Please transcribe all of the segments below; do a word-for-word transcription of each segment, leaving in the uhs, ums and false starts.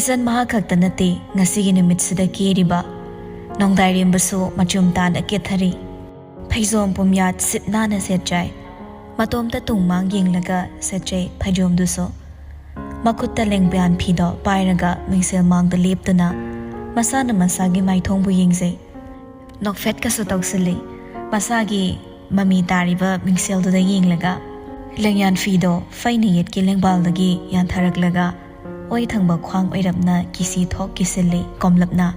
ꯏꯆꯟ ꯃꯍꯥꯛ ꯈꯛꯇ ꯅꯠꯇꯦ ꯉꯁꯤꯒꯤ ꯅꯨꯃꯤꯠꯁꯤꯗ ꯀꯦꯔꯤꯕ꯫ ꯅꯣꯡꯗꯥꯏꯔꯦꯝꯕꯁꯨ ꯃꯆꯨꯝ ꯇꯥꯅ ꯀꯦꯊꯔꯤ꯫ ꯐꯩꯖꯣꯝ ꯄꯨꯝꯌꯥꯠ ꯁꯤꯠ ꯅꯥꯟꯅ ꯁꯦꯠꯆꯥꯏ꯫ ꯃꯇꯣꯝꯇ ꯇꯨꯡ ꯃꯥꯡ ꯌꯦꯡꯂꯒ ꯁꯦꯠꯆꯩ ꯐꯩꯖꯣꯝꯗꯨꯁꯨ꯫ ꯃꯈꯨꯠꯇ ꯂꯦꯡꯕꯤꯌꯥꯟ ꯐꯤꯗꯣ ꯄꯥꯏꯔꯒ ꯃꯤꯡꯁꯦꯜ ꯃꯥꯡꯗ ꯂꯦꯞꯇꯨꯅ ꯃꯁꯥꯅ ꯃꯁꯥꯒꯤ ꯃꯥꯏꯊꯣꯡꯕꯨ ꯌꯦꯡꯖꯩ꯫ ꯅꯣꯛꯐꯦꯠꯀꯁꯨ ꯇꯧꯁꯤꯜꯂꯤ꯫ ꯃꯁꯥꯒꯤ ꯃꯃꯤ ꯇꯥꯔꯤꯕ ꯃꯤꯡꯁꯦꯜꯗꯨꯗ ꯌꯦꯡꯂꯒ ꯂꯦꯡꯌꯥꯟ ꯐꯤꯗꯣ ꯐꯩꯅ ꯌꯦꯠꯀꯤ ꯂꯦꯡꯕꯥꯜꯗꯒꯤ ꯌꯥꯟꯊꯔꯛꯂꯒ ꯑꯣꯏ ꯊꯪꯕ ꯈ꯭ꯋꯥꯡ ꯑꯣꯏꯔꯞꯅ ꯀꯤꯁꯤ ꯊꯣꯛ ꯀꯤꯁꯤꯜꯂꯤ ꯀꯣꯝꯂꯞꯅ꯫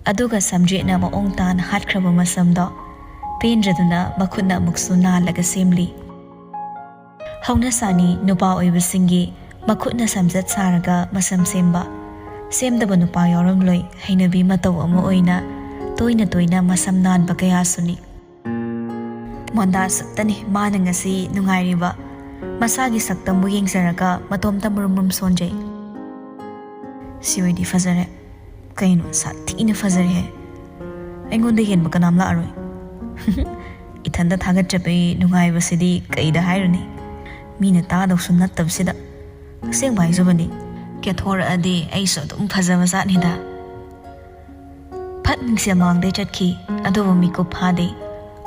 ꯑꯗꯨꯒ ꯁꯝꯖꯦꯠꯅ ꯃꯑꯣꯡ ꯇꯥꯅ ꯍꯥꯠꯈ꯭ꯔꯕ ꯃꯁꯝꯗꯣ ꯄꯦꯟꯗ꯭ꯔꯗꯨꯅ ꯃꯈꯨꯠꯅ ꯑꯃꯨꯛꯁꯨ ꯅꯥꯜꯂꯒ ꯁꯦꯝꯂꯤ꯫ ꯍꯧꯅꯁꯥꯅꯤ ꯅꯨꯄꯥ ꯑꯣꯏꯕꯁꯤꯡꯒꯤ ꯃꯈꯨꯠꯅ ꯁꯝꯖꯦꯠ ꯁꯥꯔꯒ ꯃꯁꯝ ꯁꯦꯝꯕ꯫ ꯁꯦꯝꯗꯕ ꯅꯨꯄꯥ ꯌꯥꯎꯔꯝꯂꯣꯏ, ꯍꯩꯅꯕꯤ ꯃꯇꯧ ꯑꯃ ꯑꯣꯏꯅ ꯇꯣꯏꯅ ꯇꯣꯏꯅ ꯃꯁꯝ ꯅꯥꯟꯕ ꯀꯌꯥꯁꯨꯅꯤ꯫ ꯃꯣꯟꯗꯥ ꯁꯨꯠꯇꯅꯤ ꯃꯥꯅ ꯉꯁꯤ ꯅꯨꯡꯉꯥꯏꯔꯤꯕ꯫ ꯃꯁꯥꯒꯤ ꯁꯛꯇꯝꯕꯨ ꯌꯦꯡꯖꯔꯒ ꯃꯇꯣꯝꯇ ꯃꯨꯔꯨꯝ ꯃꯨꯔꯨꯝ ꯁꯣꯟꯖꯩ꯫ "ꯁꯤ ꯑꯣꯏꯗꯤ ꯐꯖꯔꯦ꯫ ꯀꯩꯅꯣ, ꯁꯥꯊꯤꯅ ꯐꯖꯔꯦꯍꯦ꯫ ꯑꯩꯉꯣꯟꯗ ꯍꯦꯟꯕ ꯀꯅꯥꯝ ꯂꯥꯛꯑꯔꯣꯏ꯫" ꯏꯊꯟꯗ ꯊꯥꯒꯠꯆꯕꯩ ꯅꯨꯡꯉꯥꯏꯕꯁꯤꯗꯤ ꯀꯩꯗ ꯍꯥꯏꯔꯨꯅꯤ? ꯃꯤꯅ ꯇꯥꯗꯧꯁꯨ ꯅꯠꯇꯕꯁꯤꯗ꯫ ꯑꯁꯦꯡꯕ ꯍꯥꯏꯖꯕꯅꯤ, ꯀꯦꯊꯣꯔꯛꯑꯗꯤ ꯑꯩꯁꯨ ꯑꯗꯨꯝ ꯐꯖꯕ ꯖꯥꯠꯅꯤꯗ꯫ ꯐꯠ ꯃꯤꯡꯁꯦꯜ ꯃꯥꯡꯗꯩ ꯆꯠꯈꯤ, ꯑꯗꯨꯕꯨ ꯃꯤꯀꯨꯞ ꯐꯥꯗꯦ꯫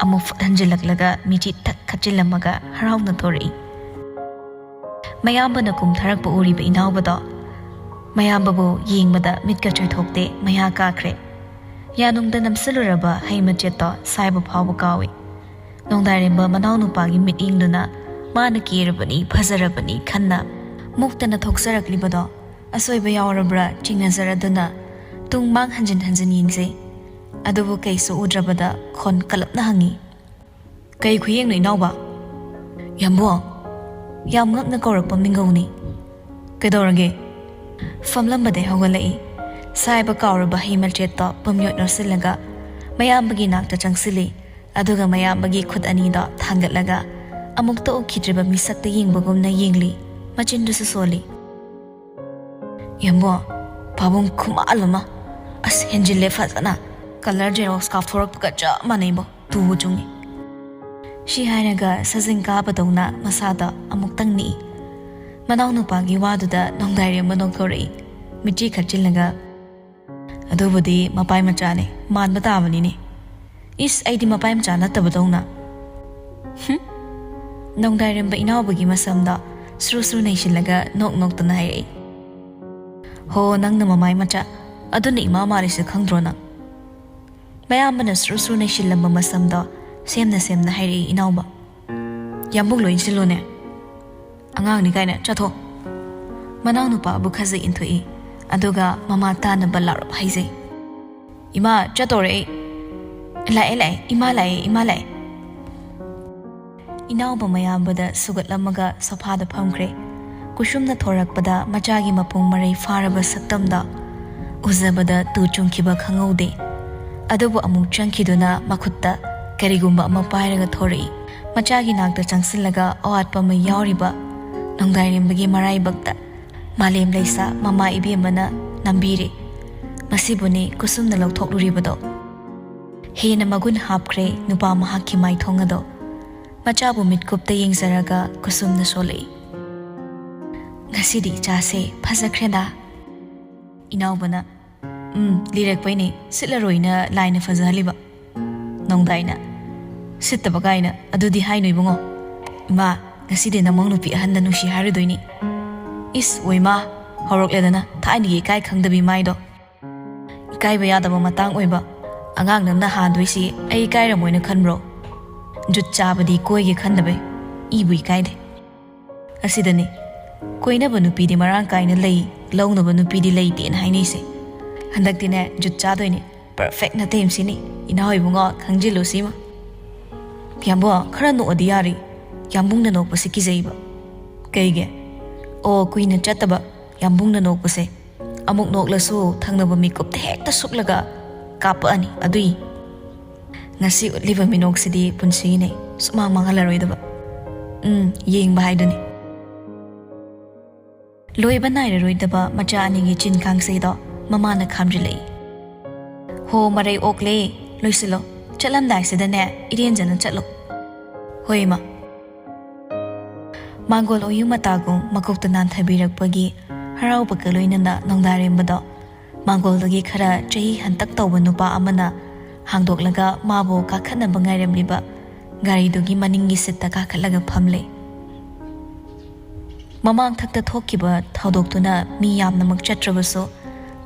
ꯑꯃꯨꯛ ꯐꯠ ꯍꯟꯖꯤꯜꯂꯛꯂꯒ ꯃꯤꯆꯤ ꯊꯛ ꯈꯠꯆꯤꯜꯂꯝꯃꯒ ꯍꯔꯥꯎꯅ ꯊꯣꯔꯛꯏ꯫ ꯃꯌꯥꯝꯕꯅ ꯀꯨꯝꯊꯔꯛꯄ ꯎꯔꯤꯕ ꯏꯅꯥꯎꯕꯗꯣ ꯃꯌꯥꯝꯕꯕꯨ ꯌꯦꯡꯕꯗ ꯃꯤꯠꯀ ꯆꯣꯏꯊꯣꯛꯇꯦ, ꯃꯌꯥ ꯀꯥꯈ꯭ꯔꯦ꯫ ꯌꯥꯅꯨꯡꯗ ꯅꯝꯁꯤꯜꯂꯨꯔꯕ ꯍꯩ ꯃꯆꯦꯠꯇꯣ ꯁꯥꯏꯕ ꯐꯥꯎꯕ ꯀꯥꯎꯏ꯫ ꯅꯣꯡꯗꯥꯏꯔꯦꯝꯕ ꯃꯅꯥꯎꯅꯨꯄꯥꯒꯤ ꯃꯤꯠꯌꯦꯡꯗꯨꯅ ꯃꯥꯅ ꯀꯦꯔꯕꯅꯤ, ꯐꯖꯔꯕꯅꯤ ꯈꯟꯅ ꯃꯨꯛꯇꯅ ꯊꯣꯛꯆꯔꯛꯂꯤꯕꯗꯣ ꯑꯁꯣꯏꯕ ꯌꯥꯎꯔꯕ꯭ꯔꯥ ꯆꯤꯡꯅꯖꯔꯗꯨꯅ ꯇꯨꯡ ꯃꯥꯡ ꯍꯟꯖꯤꯟ ꯍꯟꯖꯤꯟ ꯌꯦꯡꯖꯩ꯫ ꯑꯗꯨꯕꯨ ꯀꯩꯁꯨ ꯎꯗ꯭ꯔꯕꯗ ꯈꯣꯟ ꯀꯜꯂꯞꯅ ꯍꯪꯉꯤ, "ꯀꯩ ꯈꯨꯌꯦꯡꯅꯣ ꯏꯅꯥꯎꯕ?" "ꯌꯥꯝꯕꯨꯡ!" ꯌꯥꯝ ꯉꯛꯅ ꯀꯧꯔꯛꯄ ꯃꯤꯡꯒꯧꯅꯤ꯫ "ꯀꯩꯗꯧꯔꯒꯦ?" ꯐꯝꯂꯝꯕꯗꯩ ꯍꯧꯒꯠꯂꯛꯏ꯫ ꯁꯥꯏꯕ ꯀꯥꯎꯔꯕ ꯍꯩ ꯃꯆꯦꯠꯇꯣ ꯄꯨꯝꯌꯣꯠ ꯌꯣꯠꯁꯤꯜꯂꯒ ꯃꯌꯥꯝꯕꯒꯤ ꯅꯥꯛꯇ ꯆꯪꯁꯤꯜꯂꯤ꯫ ꯑꯗꯨꯒ ꯃꯌꯥꯝꯕꯒꯤ ꯈꯨꯠ ꯑꯅꯤꯗꯣ ꯊꯥꯡꯒꯠꯂꯒ ꯑꯃꯨꯛꯇ ꯎꯈꯤꯗ꯭ꯔꯤꯕ ꯃꯤꯁꯛꯇ ꯌꯦꯡꯕꯒꯨꯝꯅ ꯌꯦꯡꯂꯤ꯫ ꯃꯆꯤꯟꯗꯨꯁꯨ ꯁꯣꯜꯂꯤ꯫ "ꯌꯥꯝꯕꯨꯡ, ꯄꯥꯕꯨꯡ ꯈꯨꯃꯥꯜ ꯑꯃ꯫ ꯑꯁ, ꯍꯦꯟꯖꯤꯜꯂꯦ ꯐꯖꯅ꯫ Colour Xerox ꯀꯥꯞꯊꯣꯔꯛꯄꯒ ꯆꯞ ꯃꯥꯟꯅꯩꯕꯣ꯫ ꯇꯨꯕꯨ ꯆꯨꯡꯉꯤ꯫" ꯁꯤ ꯍꯥꯏꯔꯒ ꯁꯖꯤꯡ ꯀꯥꯕꯗꯧꯅ ꯃꯁꯥꯗ ꯑꯃꯨꯛꯇꯪ ꯅꯤꯛꯏ꯫ ꯃꯅꯥꯎꯅꯨꯄꯥꯒꯤ ꯋꯥꯗꯨꯗ ꯅꯣꯡꯗꯥꯏꯔꯦꯝꯕ ꯅꯣꯛꯊꯣꯔꯛꯏ꯫ ꯃꯤꯠꯆꯤ ꯈꯠꯆꯤꯜꯂꯒ, "ꯑꯗꯨꯕꯨꯗꯤ ꯃꯄꯥꯏ ꯃꯆꯥꯅꯦ, ꯃꯥꯟꯕ ꯇꯥꯕꯅꯤꯅꯦ꯫ ꯏꯁ, ꯑꯩꯗꯤ ꯃꯄꯥꯏ ꯃꯆꯥ ꯅꯠꯇꯕꯗꯧꯅ꯫" ꯍꯨꯝ꯫ ꯅꯣꯡꯗꯥꯏꯔꯦꯝꯕ ꯏꯅꯥꯎꯕꯒꯤ ꯃꯁꯝꯗ ꯁ꯭ꯔꯨ ꯁ꯭ꯔꯨ ꯅꯩꯁꯤꯜꯂꯒ ꯅꯣꯛ ꯅꯣꯛꯇꯅ ꯍꯥꯏꯔꯛꯏ꯫ "ꯍꯣ, ꯅꯪꯅ ꯃꯃꯥꯏ ꯃꯆꯥ, ꯑꯗꯨꯅ ꯏꯃꯥ ꯃꯥꯜꯂꯤꯁꯦ ꯈꯪꯗ꯭ꯔꯣ ꯅꯪ?" ꯃꯌꯥꯝꯕꯅ ꯁ꯭ꯔꯨ ꯁ꯭ꯔꯨ ꯅꯩꯁꯤꯜꯂꯝꯕ ꯃꯁꯝꯗꯣ ꯁꯦꯝꯅ ꯁꯦꯝꯅ ꯍꯥꯏꯔꯛꯏ ꯏꯅꯥꯎꯕ꯫ "ꯌꯥꯝꯕꯨꯡ ꯂꯣꯏ ꯏꯟꯁꯤꯜꯂꯨꯅꯦ꯫ ꯑꯉꯥꯡꯅꯤ ꯀꯥꯏꯅ ꯆꯠꯊꯣꯛ꯫" ꯃꯅꯥꯎꯅꯨꯄꯥꯕꯨ ꯈꯖꯤꯛ ꯏꯟꯊꯣꯛꯏ, ꯑꯗꯨꯒ ꯃꯃꯥ ꯇꯥꯅꯕ ꯂꯥꯎꯔꯞ ꯍꯥꯏꯖꯩ꯫ "ꯏꯃꯥ, ꯆꯠꯇꯧꯔꯦ ꯑꯩ꯫" "ꯂꯥꯛꯑꯦ, ꯂꯥꯛꯑꯦ, ꯏꯃꯥ ꯂꯥꯛꯑꯦ, ꯏꯃꯥ ꯂꯥꯛꯑꯦ꯫" ꯏꯅꯥꯎꯕ ꯃꯌꯥꯝꯕꯗ ꯁꯨꯒꯠꯂꯝꯃꯒ ꯁꯣꯐꯥꯗ ꯐꯝꯈ꯭ꯔꯦ꯫ ꯀꯨꯁꯨꯝꯅ ꯊꯣꯔꯛꯄꯗ ꯃꯆꯥꯒꯤ ꯃꯄꯨꯡ ꯃꯔꯩ ꯐꯥꯔꯕ ꯁꯛꯇꯝꯗ ꯎꯖꯕꯗ ꯇꯨ ꯆꯨꯡꯈꯤꯕ ꯈꯪꯍꯧꯗꯦ꯫ ꯑꯗꯨꯕꯨ ꯑꯃꯨꯛ ꯆꯪꯈꯤꯗꯨꯅ ꯃꯈꯨꯠꯇ ꯀꯔꯤꯒꯨꯝꯕ ꯑꯃ ꯄꯥꯏꯔꯒ ꯊꯣꯔꯛꯏ꯫ ꯃꯆꯥꯒꯤ ꯅꯥꯛꯇ ꯆꯪꯁꯤꯜꯂꯒ ꯑꯋꯥꯠꯄ ꯑꯃ ꯌꯥꯎꯔꯤꯕ ꯅꯣꯡꯗꯥꯏꯔꯦꯝꯕꯒꯤ ꯃꯔꯥꯏꯕꯛꯇ ꯃꯥꯂꯦꯝ ꯂꯩꯁꯥ ꯃꯃꯥ ꯏꯕꯦꯝꯃꯅ ꯅꯝꯕꯤꯔꯦ꯫ ꯃꯁꯤꯕꯨꯅꯤ ꯀꯨꯁꯨꯝꯅ ꯂꯧꯊꯣꯛꯂꯨꯔꯤꯕꯗꯣ꯫ ꯍꯦꯟꯅ ꯃꯒꯨꯟ ꯍꯥꯞꯈ꯭ꯔꯦ ꯅꯨꯄꯥ ꯃꯍꯥꯛꯀꯤ ꯃꯥꯏꯊꯣꯡ ꯑꯗꯣ꯫ ꯃꯆꯥꯕꯨ ꯃꯤꯠꯀꯨꯞꯇ ꯌꯦꯡꯖꯔꯒ ꯀꯨꯁꯨꯝꯅ ꯁꯣꯜꯂꯛꯏ꯫ "ꯉꯁꯤꯗꯤ ꯏꯆꯥꯁꯦ ꯐꯖꯈ꯭ꯔꯦꯗ꯫" ꯏꯅꯥꯎꯕꯅ, "ꯎꯝ, ꯂꯤꯔꯛꯄꯩꯅꯦ, ꯁꯤꯠꯂꯔꯣꯏꯅ ꯂꯥꯏꯅ ꯐꯖꯍꯜꯂꯤꯕ꯫" ꯅꯣꯡꯗꯥꯏꯅ, "ꯁꯤꯠꯇꯕ ꯀꯥꯏꯅ ꯑꯗꯨꯗꯤ ꯍꯥꯏꯅꯨ ꯏꯕꯨꯡꯉꯣ꯫ ꯏꯃꯥ, ꯉꯁꯤꯗꯤ ꯅꯃꯧ ꯅꯨꯄꯤ ꯑꯍꯟꯗ ꯅꯨꯡꯁꯤ ꯍꯥꯏꯔꯨꯗꯣꯏꯅꯤ꯫" "ꯏꯁ, ꯑꯣꯏꯃꯥ, ꯍꯧꯔꯛꯂꯦꯗꯅ ꯊꯥꯏꯅꯒꯤ ꯏꯀꯥꯏ ꯈꯪꯗꯕꯤ ꯃꯥꯏꯗꯣ꯫" "ꯏꯀꯥꯏꯕ ꯌꯥꯗꯕ ꯃꯇꯥꯡ ꯑꯣꯏꯕ꯫ ꯑꯉꯥꯡ ꯅꯪꯅ ꯍꯥꯟꯗꯣꯏꯁꯤ ꯑꯩ ꯏꯀꯥꯏꯔꯝꯃꯣꯏꯅ ꯈꯟꯕ꯭ꯔꯣ? ꯖꯨꯠ ꯆꯥꯕꯗꯤ ꯀꯣꯏꯒꯦ ꯈꯟꯗꯕꯩ꯫ ꯏꯕꯨ ꯏꯀꯥꯏꯗꯦ꯫" ꯑꯁꯤꯗꯅꯤ ꯀꯣꯏꯅꯕ ꯅꯨꯄꯤꯗꯤ ꯃꯔꯥꯡ ꯀꯥꯏꯅ ꯂꯩ, ꯂꯧꯅꯕ ꯅꯨꯄꯤꯗꯤ ꯂꯩꯇꯦꯅ ꯍꯥꯏꯅꯩꯁꯦ꯫ ꯍꯟꯗꯛꯇꯤꯅꯦ ꯖꯨꯠ ꯆꯥꯗꯣꯏꯅꯦ꯫ ꯄꯔꯐꯦꯛ ꯅꯇꯩꯝꯁꯤꯅꯤ, ꯏꯅꯥꯎ ꯏꯕꯨꯡꯉꯣ, ꯈꯪꯖꯤꯜꯂꯨ ꯁꯤꯃ꯫ ꯌꯥꯝꯕꯣ, ꯈꯔ ꯅꯣꯛꯑꯗꯤ ꯌꯥꯔꯤ꯫ ꯌꯥꯝꯕꯨꯡꯅ ꯅꯣꯛꯄꯁꯤ ꯀꯤꯖꯩꯕ꯫ ꯀꯩꯒꯤ? ꯑꯣ, ꯀꯨꯏꯅ ꯆꯠꯇꯕ ꯌꯥꯝꯕꯨꯡꯅ ꯅꯣꯛꯄꯁꯦ꯫ ꯑꯃꯨꯛ ꯅꯣꯛꯂꯁꯨ ꯊꯪꯅꯕ ꯃꯤꯀꯨꯞꯇ ꯍꯦꯛꯇ ꯁꯨꯛꯂꯒ ꯀꯥꯞꯄꯛꯑꯅꯤ꯫ ꯑꯗꯨꯏ ꯉꯁꯤ ꯎꯠꯂꯤꯕ ꯃꯤꯅꯣꯛꯁꯤꯗꯤ ꯄꯨꯟꯁꯤꯒꯤꯅꯦ, ꯁꯨꯛꯃꯥꯡ ꯃꯥꯡꯍꯜꯂꯔꯣꯏꯗꯕ꯫ ꯎꯝ, ꯌꯦꯡꯕ ꯍꯥꯏꯗꯨꯅꯤ꯫ ꯂꯣꯏꯕ ꯅꯥꯏꯔꯔꯣꯏꯗꯕ ꯃꯆꯥ ꯑꯅꯤꯒꯤ ꯆꯤꯟ ꯀꯥꯡꯁꯩꯗꯣ ꯃꯃꯥꯅ ꯈꯥꯝꯖꯤꯜꯂꯛꯏ꯫ "ꯍꯣ, ꯃꯔꯩ ꯑꯣꯛꯂꯦ, ꯂꯣꯏꯁꯤꯜꯂꯣ꯫ ꯆꯠꯂꯝꯗꯥꯏꯁꯤꯗꯅꯦ ꯏꯔꯦꯟꯖꯅ ꯆꯠꯂꯣ꯫" "ꯍꯣꯏ, ꯏꯃꯥ꯫" ꯃꯥꯡꯒꯣꯜ ꯑꯣꯏꯌꯨ ꯃꯇꯥꯒꯨꯝ ꯃꯀꯣꯛꯇ ꯅꯥꯟꯊꯕꯤꯔꯛꯄꯒꯤ ꯍꯔꯥꯎꯕꯒ ꯂꯣꯏꯅꯅ ꯅꯣꯡꯗꯥꯔꯦꯝꯕꯗꯣ ꯃꯥꯡꯒꯣꯜꯗꯒꯤ ꯈꯔ ꯆꯍꯤ ꯍꯟꯇꯛ ꯇꯧꯕ ꯅꯨꯄꯥ ꯑꯃꯅ ꯍꯥꯡꯗꯣꯛꯂꯒ ꯃꯥꯕꯨ ꯀꯥꯈꯠꯅꯕ ꯉꯥꯏꯔꯝꯂꯤꯕ ꯒꯥꯔꯤꯗꯨꯒꯤ ꯃꯅꯤꯡꯒꯤ ꯁꯤꯠꯇ ꯀꯥꯈꯠꯂꯒ ꯐꯝꯂꯦ꯫ ꯃꯃꯥꯡ ꯊꯛꯇ ꯊꯣꯛꯈꯤꯕ ꯊꯧꯗꯣꯛꯇꯨꯅ ꯃꯤ ꯌꯥꯝꯅꯃꯛ ꯆꯠꯇ꯭ꯔꯕꯁꯨ,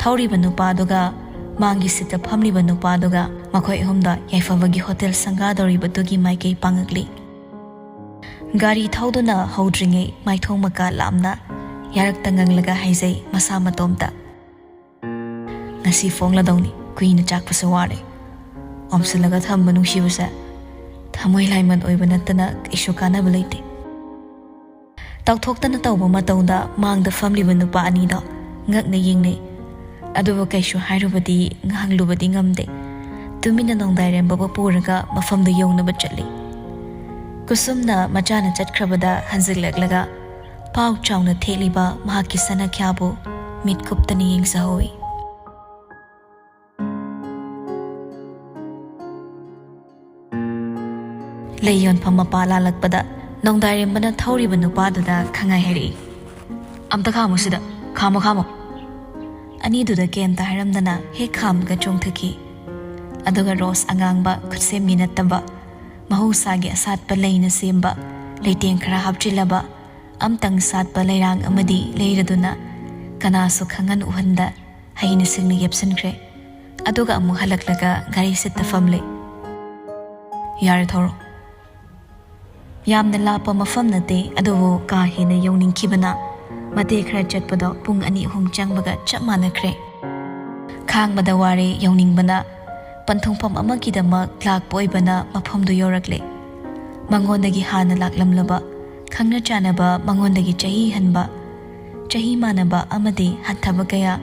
ꯊꯧꯔꯤꯕ ꯅꯨꯄꯥꯗꯨꯒ ꯃꯥꯡꯒꯤ ꯁꯤꯠꯇ ꯐꯝꯂꯤꯕ ꯅꯨꯄꯥꯗꯨꯒ ꯃꯈꯣꯏ ꯑꯍꯨꯝꯗ ꯌꯥꯏꯐꯕꯒꯤ ꯍꯣꯇꯦꯜ ꯁꯪꯒꯥꯗꯧꯔꯤꯕꯗꯨꯒꯤ ꯃꯥꯏꯀꯩ ꯄꯥꯡꯉꯛꯂꯤ꯫ ꯒꯥꯔꯤ ꯊꯧꯗꯨꯅ ꯍꯧꯗ꯭ꯔꯤꯉꯩ ꯃꯥꯏꯊꯣꯡ ꯃꯀꯥ ꯂꯥꯝꯅ ꯌꯥꯔꯛꯇ ꯉꯪꯂꯒ ꯍꯥꯏꯖꯩ ꯃꯁꯥ ꯃꯇꯣꯝꯇ, "ꯉꯁꯤ ꯐꯣꯡꯂꯗꯧꯅꯤ, ꯀꯨꯏꯅ ꯆꯥꯛꯄꯁꯦ ꯋꯥꯔꯦ꯫ ꯑꯣꯝꯁꯤꯜꯂꯒ ꯊꯝꯕ ꯅꯨꯡꯁꯤꯕꯁꯦ ꯊꯃꯣꯏ ꯂꯥꯏꯃꯟ ꯑꯣꯏꯕ ꯅꯠꯇꯅ ꯀꯩꯁꯨ ꯀꯥꯟꯅꯕ ꯂꯩꯇꯦ"꯫ ꯇꯧꯊꯣꯛꯇꯅ ꯇꯧꯕ ꯃꯇꯧꯗ ꯃꯥꯡꯗ ꯐꯝꯂꯤꯕ ꯅꯨꯄꯥ ꯑꯅꯤꯗꯣ ꯉꯛꯅ ꯌꯦꯡꯅꯩ꯫ ꯑꯗꯨꯕꯨ ꯀꯩꯁꯨ ꯍꯥꯏꯔꯨꯕꯗꯤ, ꯉꯥꯡꯂꯨꯕꯗꯤ ꯉꯝꯗꯦ꯫ ꯇꯨꯃꯤꯟꯅ ꯅꯣꯡꯗꯥꯏꯔꯦꯝꯕꯕꯨ ꯄꯨꯔꯒ ꯃꯐꯝꯗꯨ ꯌꯧꯅꯕ ꯆꯠꯂꯤ꯫ ꯀꯨꯁꯨꯝꯅ ꯃꯆꯥꯅ ꯆꯠꯈ꯭ꯔꯕꯗ ꯍꯟꯖꯤꯜꯂꯛꯂꯒ ꯄꯥꯎ ꯆꯥꯎꯅ ꯊꯦꯠꯂꯤꯕ ꯃꯍꯥꯛꯀꯤ ꯁꯅꯥꯈ꯭ꯌꯥꯕꯨ ꯃꯤꯠ ꯀꯨꯞꯇꯅ ꯌꯦꯡꯖꯍꯧꯏ꯫ ꯂꯩ ꯌꯣꯟꯐꯝ ꯃꯄꯥ ꯂꯥꯜꯂꯛꯄꯗ ꯅꯣꯡꯗꯥꯏꯔꯦꯝꯕꯅ ꯊꯧꯔꯤꯕ ꯅꯨꯄꯥꯗꯨꯗ ꯈꯪꯉꯥꯏ ꯍꯥꯏꯔꯛꯏ, "ꯑꯝꯇ ꯈꯥꯝꯃꯨ ꯁꯤꯗ, ꯈꯥꯝꯃꯣ, ꯈꯥꯝꯃꯣ"꯫ ꯑꯅꯤꯗꯨꯗ ꯀꯩꯝꯇ ꯍꯥꯏꯔꯝꯗꯅ ꯍꯦꯛ ꯈꯥꯝꯃꯒ ꯆꯣꯡꯊꯈꯤ꯫ ꯑꯗꯨꯒ ꯔꯣꯁ ꯑꯉꯥꯡꯕ, ꯈꯨꯠꯁꯦꯝꯒꯤ ꯅꯠꯇꯕ, ꯃꯍꯧꯁꯥꯒꯤ ꯑꯁꯥꯠꯄ ꯂꯩꯅ ꯁꯦꯝꯕ, ꯂꯩꯇꯦꯡ ꯈꯔ ꯍꯥꯞꯆꯤꯜꯂꯕ, ꯑꯝꯇꯪ ꯁꯥꯠꯄ ꯂꯩꯔꯥꯡ ꯑꯃꯗꯤ ꯂꯩꯔꯗꯨꯅ ꯀꯅꯥꯁꯨ ꯈꯪꯍꯟ ꯎꯍꯟꯗ ꯍꯩꯅ ꯁꯤꯡꯅ ꯌꯦꯞꯁꯤꯟꯈ꯭ꯔꯦ꯫ ꯑꯗꯨꯒ ꯑꯃꯨꯛ ꯍꯜꯂꯛꯂꯒ ꯒꯥꯔꯤ ꯁꯤꯠꯇ ꯐꯝꯂꯦ꯫ "ꯌꯥꯔꯦ, ꯊꯧꯔꯣ"꯫ ꯌꯥꯝꯅ ꯂꯥꯞꯄ ꯃꯐꯝ ꯅꯠꯇꯦ, ꯑꯗꯨꯕꯨ ꯀꯥ ꯍꯦꯟꯅ ꯌꯧꯅꯤꯡꯈꯤꯕꯅ ꯃꯇꯦꯛ ꯈꯔ ꯆꯠꯄꯗꯣ ꯄꯨꯡ ꯑꯅꯤ ꯑꯍꯨꯝ ꯆꯪꯕꯒ ꯆꯞ ꯃꯥꯟꯅꯈ꯭ꯔꯦ꯫ ꯈꯥꯡꯕꯗ ꯋꯥꯔꯦ ꯌꯧꯅꯤꯡꯕꯅ꯫ ꯄꯟꯊꯨꯡꯐꯝ ꯑꯃꯒꯤꯗꯃꯛ ꯂꯥꯛꯄ ꯑꯣꯏꯕꯅ ꯃꯐꯝꯗꯨ ꯌꯧꯔꯛꯂꯦ꯫ ꯃꯉꯣꯟꯗꯒꯤ ꯍꯥꯟꯅ ꯂꯥꯛꯂꯝꯂꯕ, ꯈꯪꯅ ꯆꯥꯟꯅꯕ, ꯃꯉꯣꯟꯗꯒꯤ ꯆꯍꯤ ꯍꯟꯕ, ꯆꯍꯤ ꯃꯥꯟꯅꯕ ꯑꯃꯗꯤ ꯍꯟꯊꯕ ꯀꯌꯥ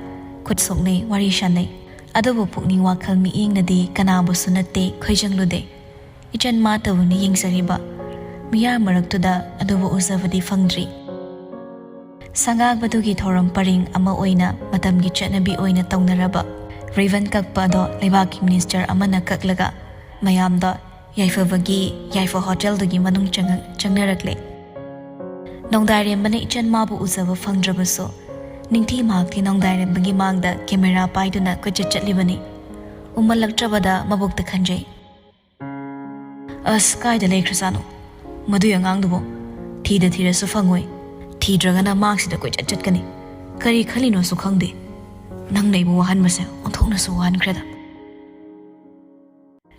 ꯈꯨꯠ ꯁꯣꯛꯅꯩ, ꯋꯥꯔꯤ ꯁꯥꯅꯩ꯫ ꯑꯗꯨꯕꯨ ꯄꯨꯛꯅꯤꯡ ꯋꯥꯈꯜ ꯃꯤꯠꯌꯦꯡꯅꯗꯤ ꯀꯅꯥꯕꯨꯁꯨ ꯅꯠꯇꯦ, ꯈꯣꯏꯖꯪꯂꯨꯗꯦ꯫ ꯏꯆꯟ ꯃꯥꯇꯕꯨꯅꯤ ꯌꯦꯡꯖꯔꯤꯕ꯫ ꯃꯤꯌꯥꯝ ꯃꯔꯛꯇꯨꯗ ꯑꯗꯨꯕꯨ ꯎꯖꯕꯗꯤ ꯐꯪꯗ꯭ꯔꯤ꯫ ꯁꯪꯒꯥꯕꯗꯨꯒꯤ ꯊꯧꯔꯝ ꯄꯔꯤꯡ ꯑꯃ ꯑꯣꯏꯅ ꯃꯇꯝꯒꯤ ꯆꯠꯅꯕꯤ ꯑꯣꯏꯅ ꯇꯧꯅꯔꯕ ꯔꯤꯕꯟ ꯀꯛꯄ ꯑꯗꯣ ꯂꯩꯕꯥꯛꯀꯤ ꯃꯤꯅꯤꯁꯇꯔ ꯑꯃꯅ ꯀꯛꯂꯒ ꯃꯌꯥꯝꯗ ꯌꯥꯏꯐꯕꯒꯤ ꯌꯥꯏꯐ ꯍꯣꯇꯦꯜꯗꯨꯒꯤ ꯃꯅꯨꯡ ꯆꯪꯉ-, ꯆꯪꯅꯔꯛꯂꯦ꯫ ꯅꯣꯡꯗꯥꯏꯔꯦꯝꯕꯅ ꯏꯆꯟ ꯃꯥꯕꯨ ꯎꯖꯕ ꯐꯪꯗ꯭ꯔꯕꯁꯨ ꯅꯤꯡꯊꯤ ꯃꯍꯥꯛꯇꯤ ꯅꯣꯡꯗꯥꯏꯔꯦꯝꯕꯒꯤ ꯃꯥꯡꯗ ꯀꯦꯃꯦꯔꯥ ꯄꯥꯏꯗꯨꯅ ꯀꯣꯏꯆꯠ ꯆꯠꯂꯤꯕꯅꯤ꯫ ꯎꯃꯜꯂꯛꯇ꯭ꯔꯕꯗ ꯃꯕꯣꯛꯇ ꯈꯟꯖꯩ꯫ "ꯑꯁ, ꯀꯥꯏꯗ ꯂꯩꯈ꯭ꯔꯖꯥꯠꯅꯣ? ꯃꯗꯨꯏ ꯑꯉꯥꯡꯗꯨꯕꯨ ꯊꯤꯗ ꯊꯤꯔꯁꯨ ꯐꯪꯉꯣꯏ꯫ ꯊꯤꯗ꯭ꯔꯒꯅ ꯃꯥꯡꯁꯤꯗ ꯀꯣꯏꯆꯠ ꯆꯠꯀꯅꯤ꯫ ꯀꯔꯤ ꯈꯜꯂꯤꯅꯣꯁꯨ ꯈꯪꯗꯦ꯫ ꯅꯪ ꯂꯩꯕ ꯋꯥꯍꯟꯕꯁꯦ ꯑꯣꯟꯊꯣꯛꯅꯁꯨ ꯋꯥꯍꯟꯈ꯭ꯔꯦꯗ"꯫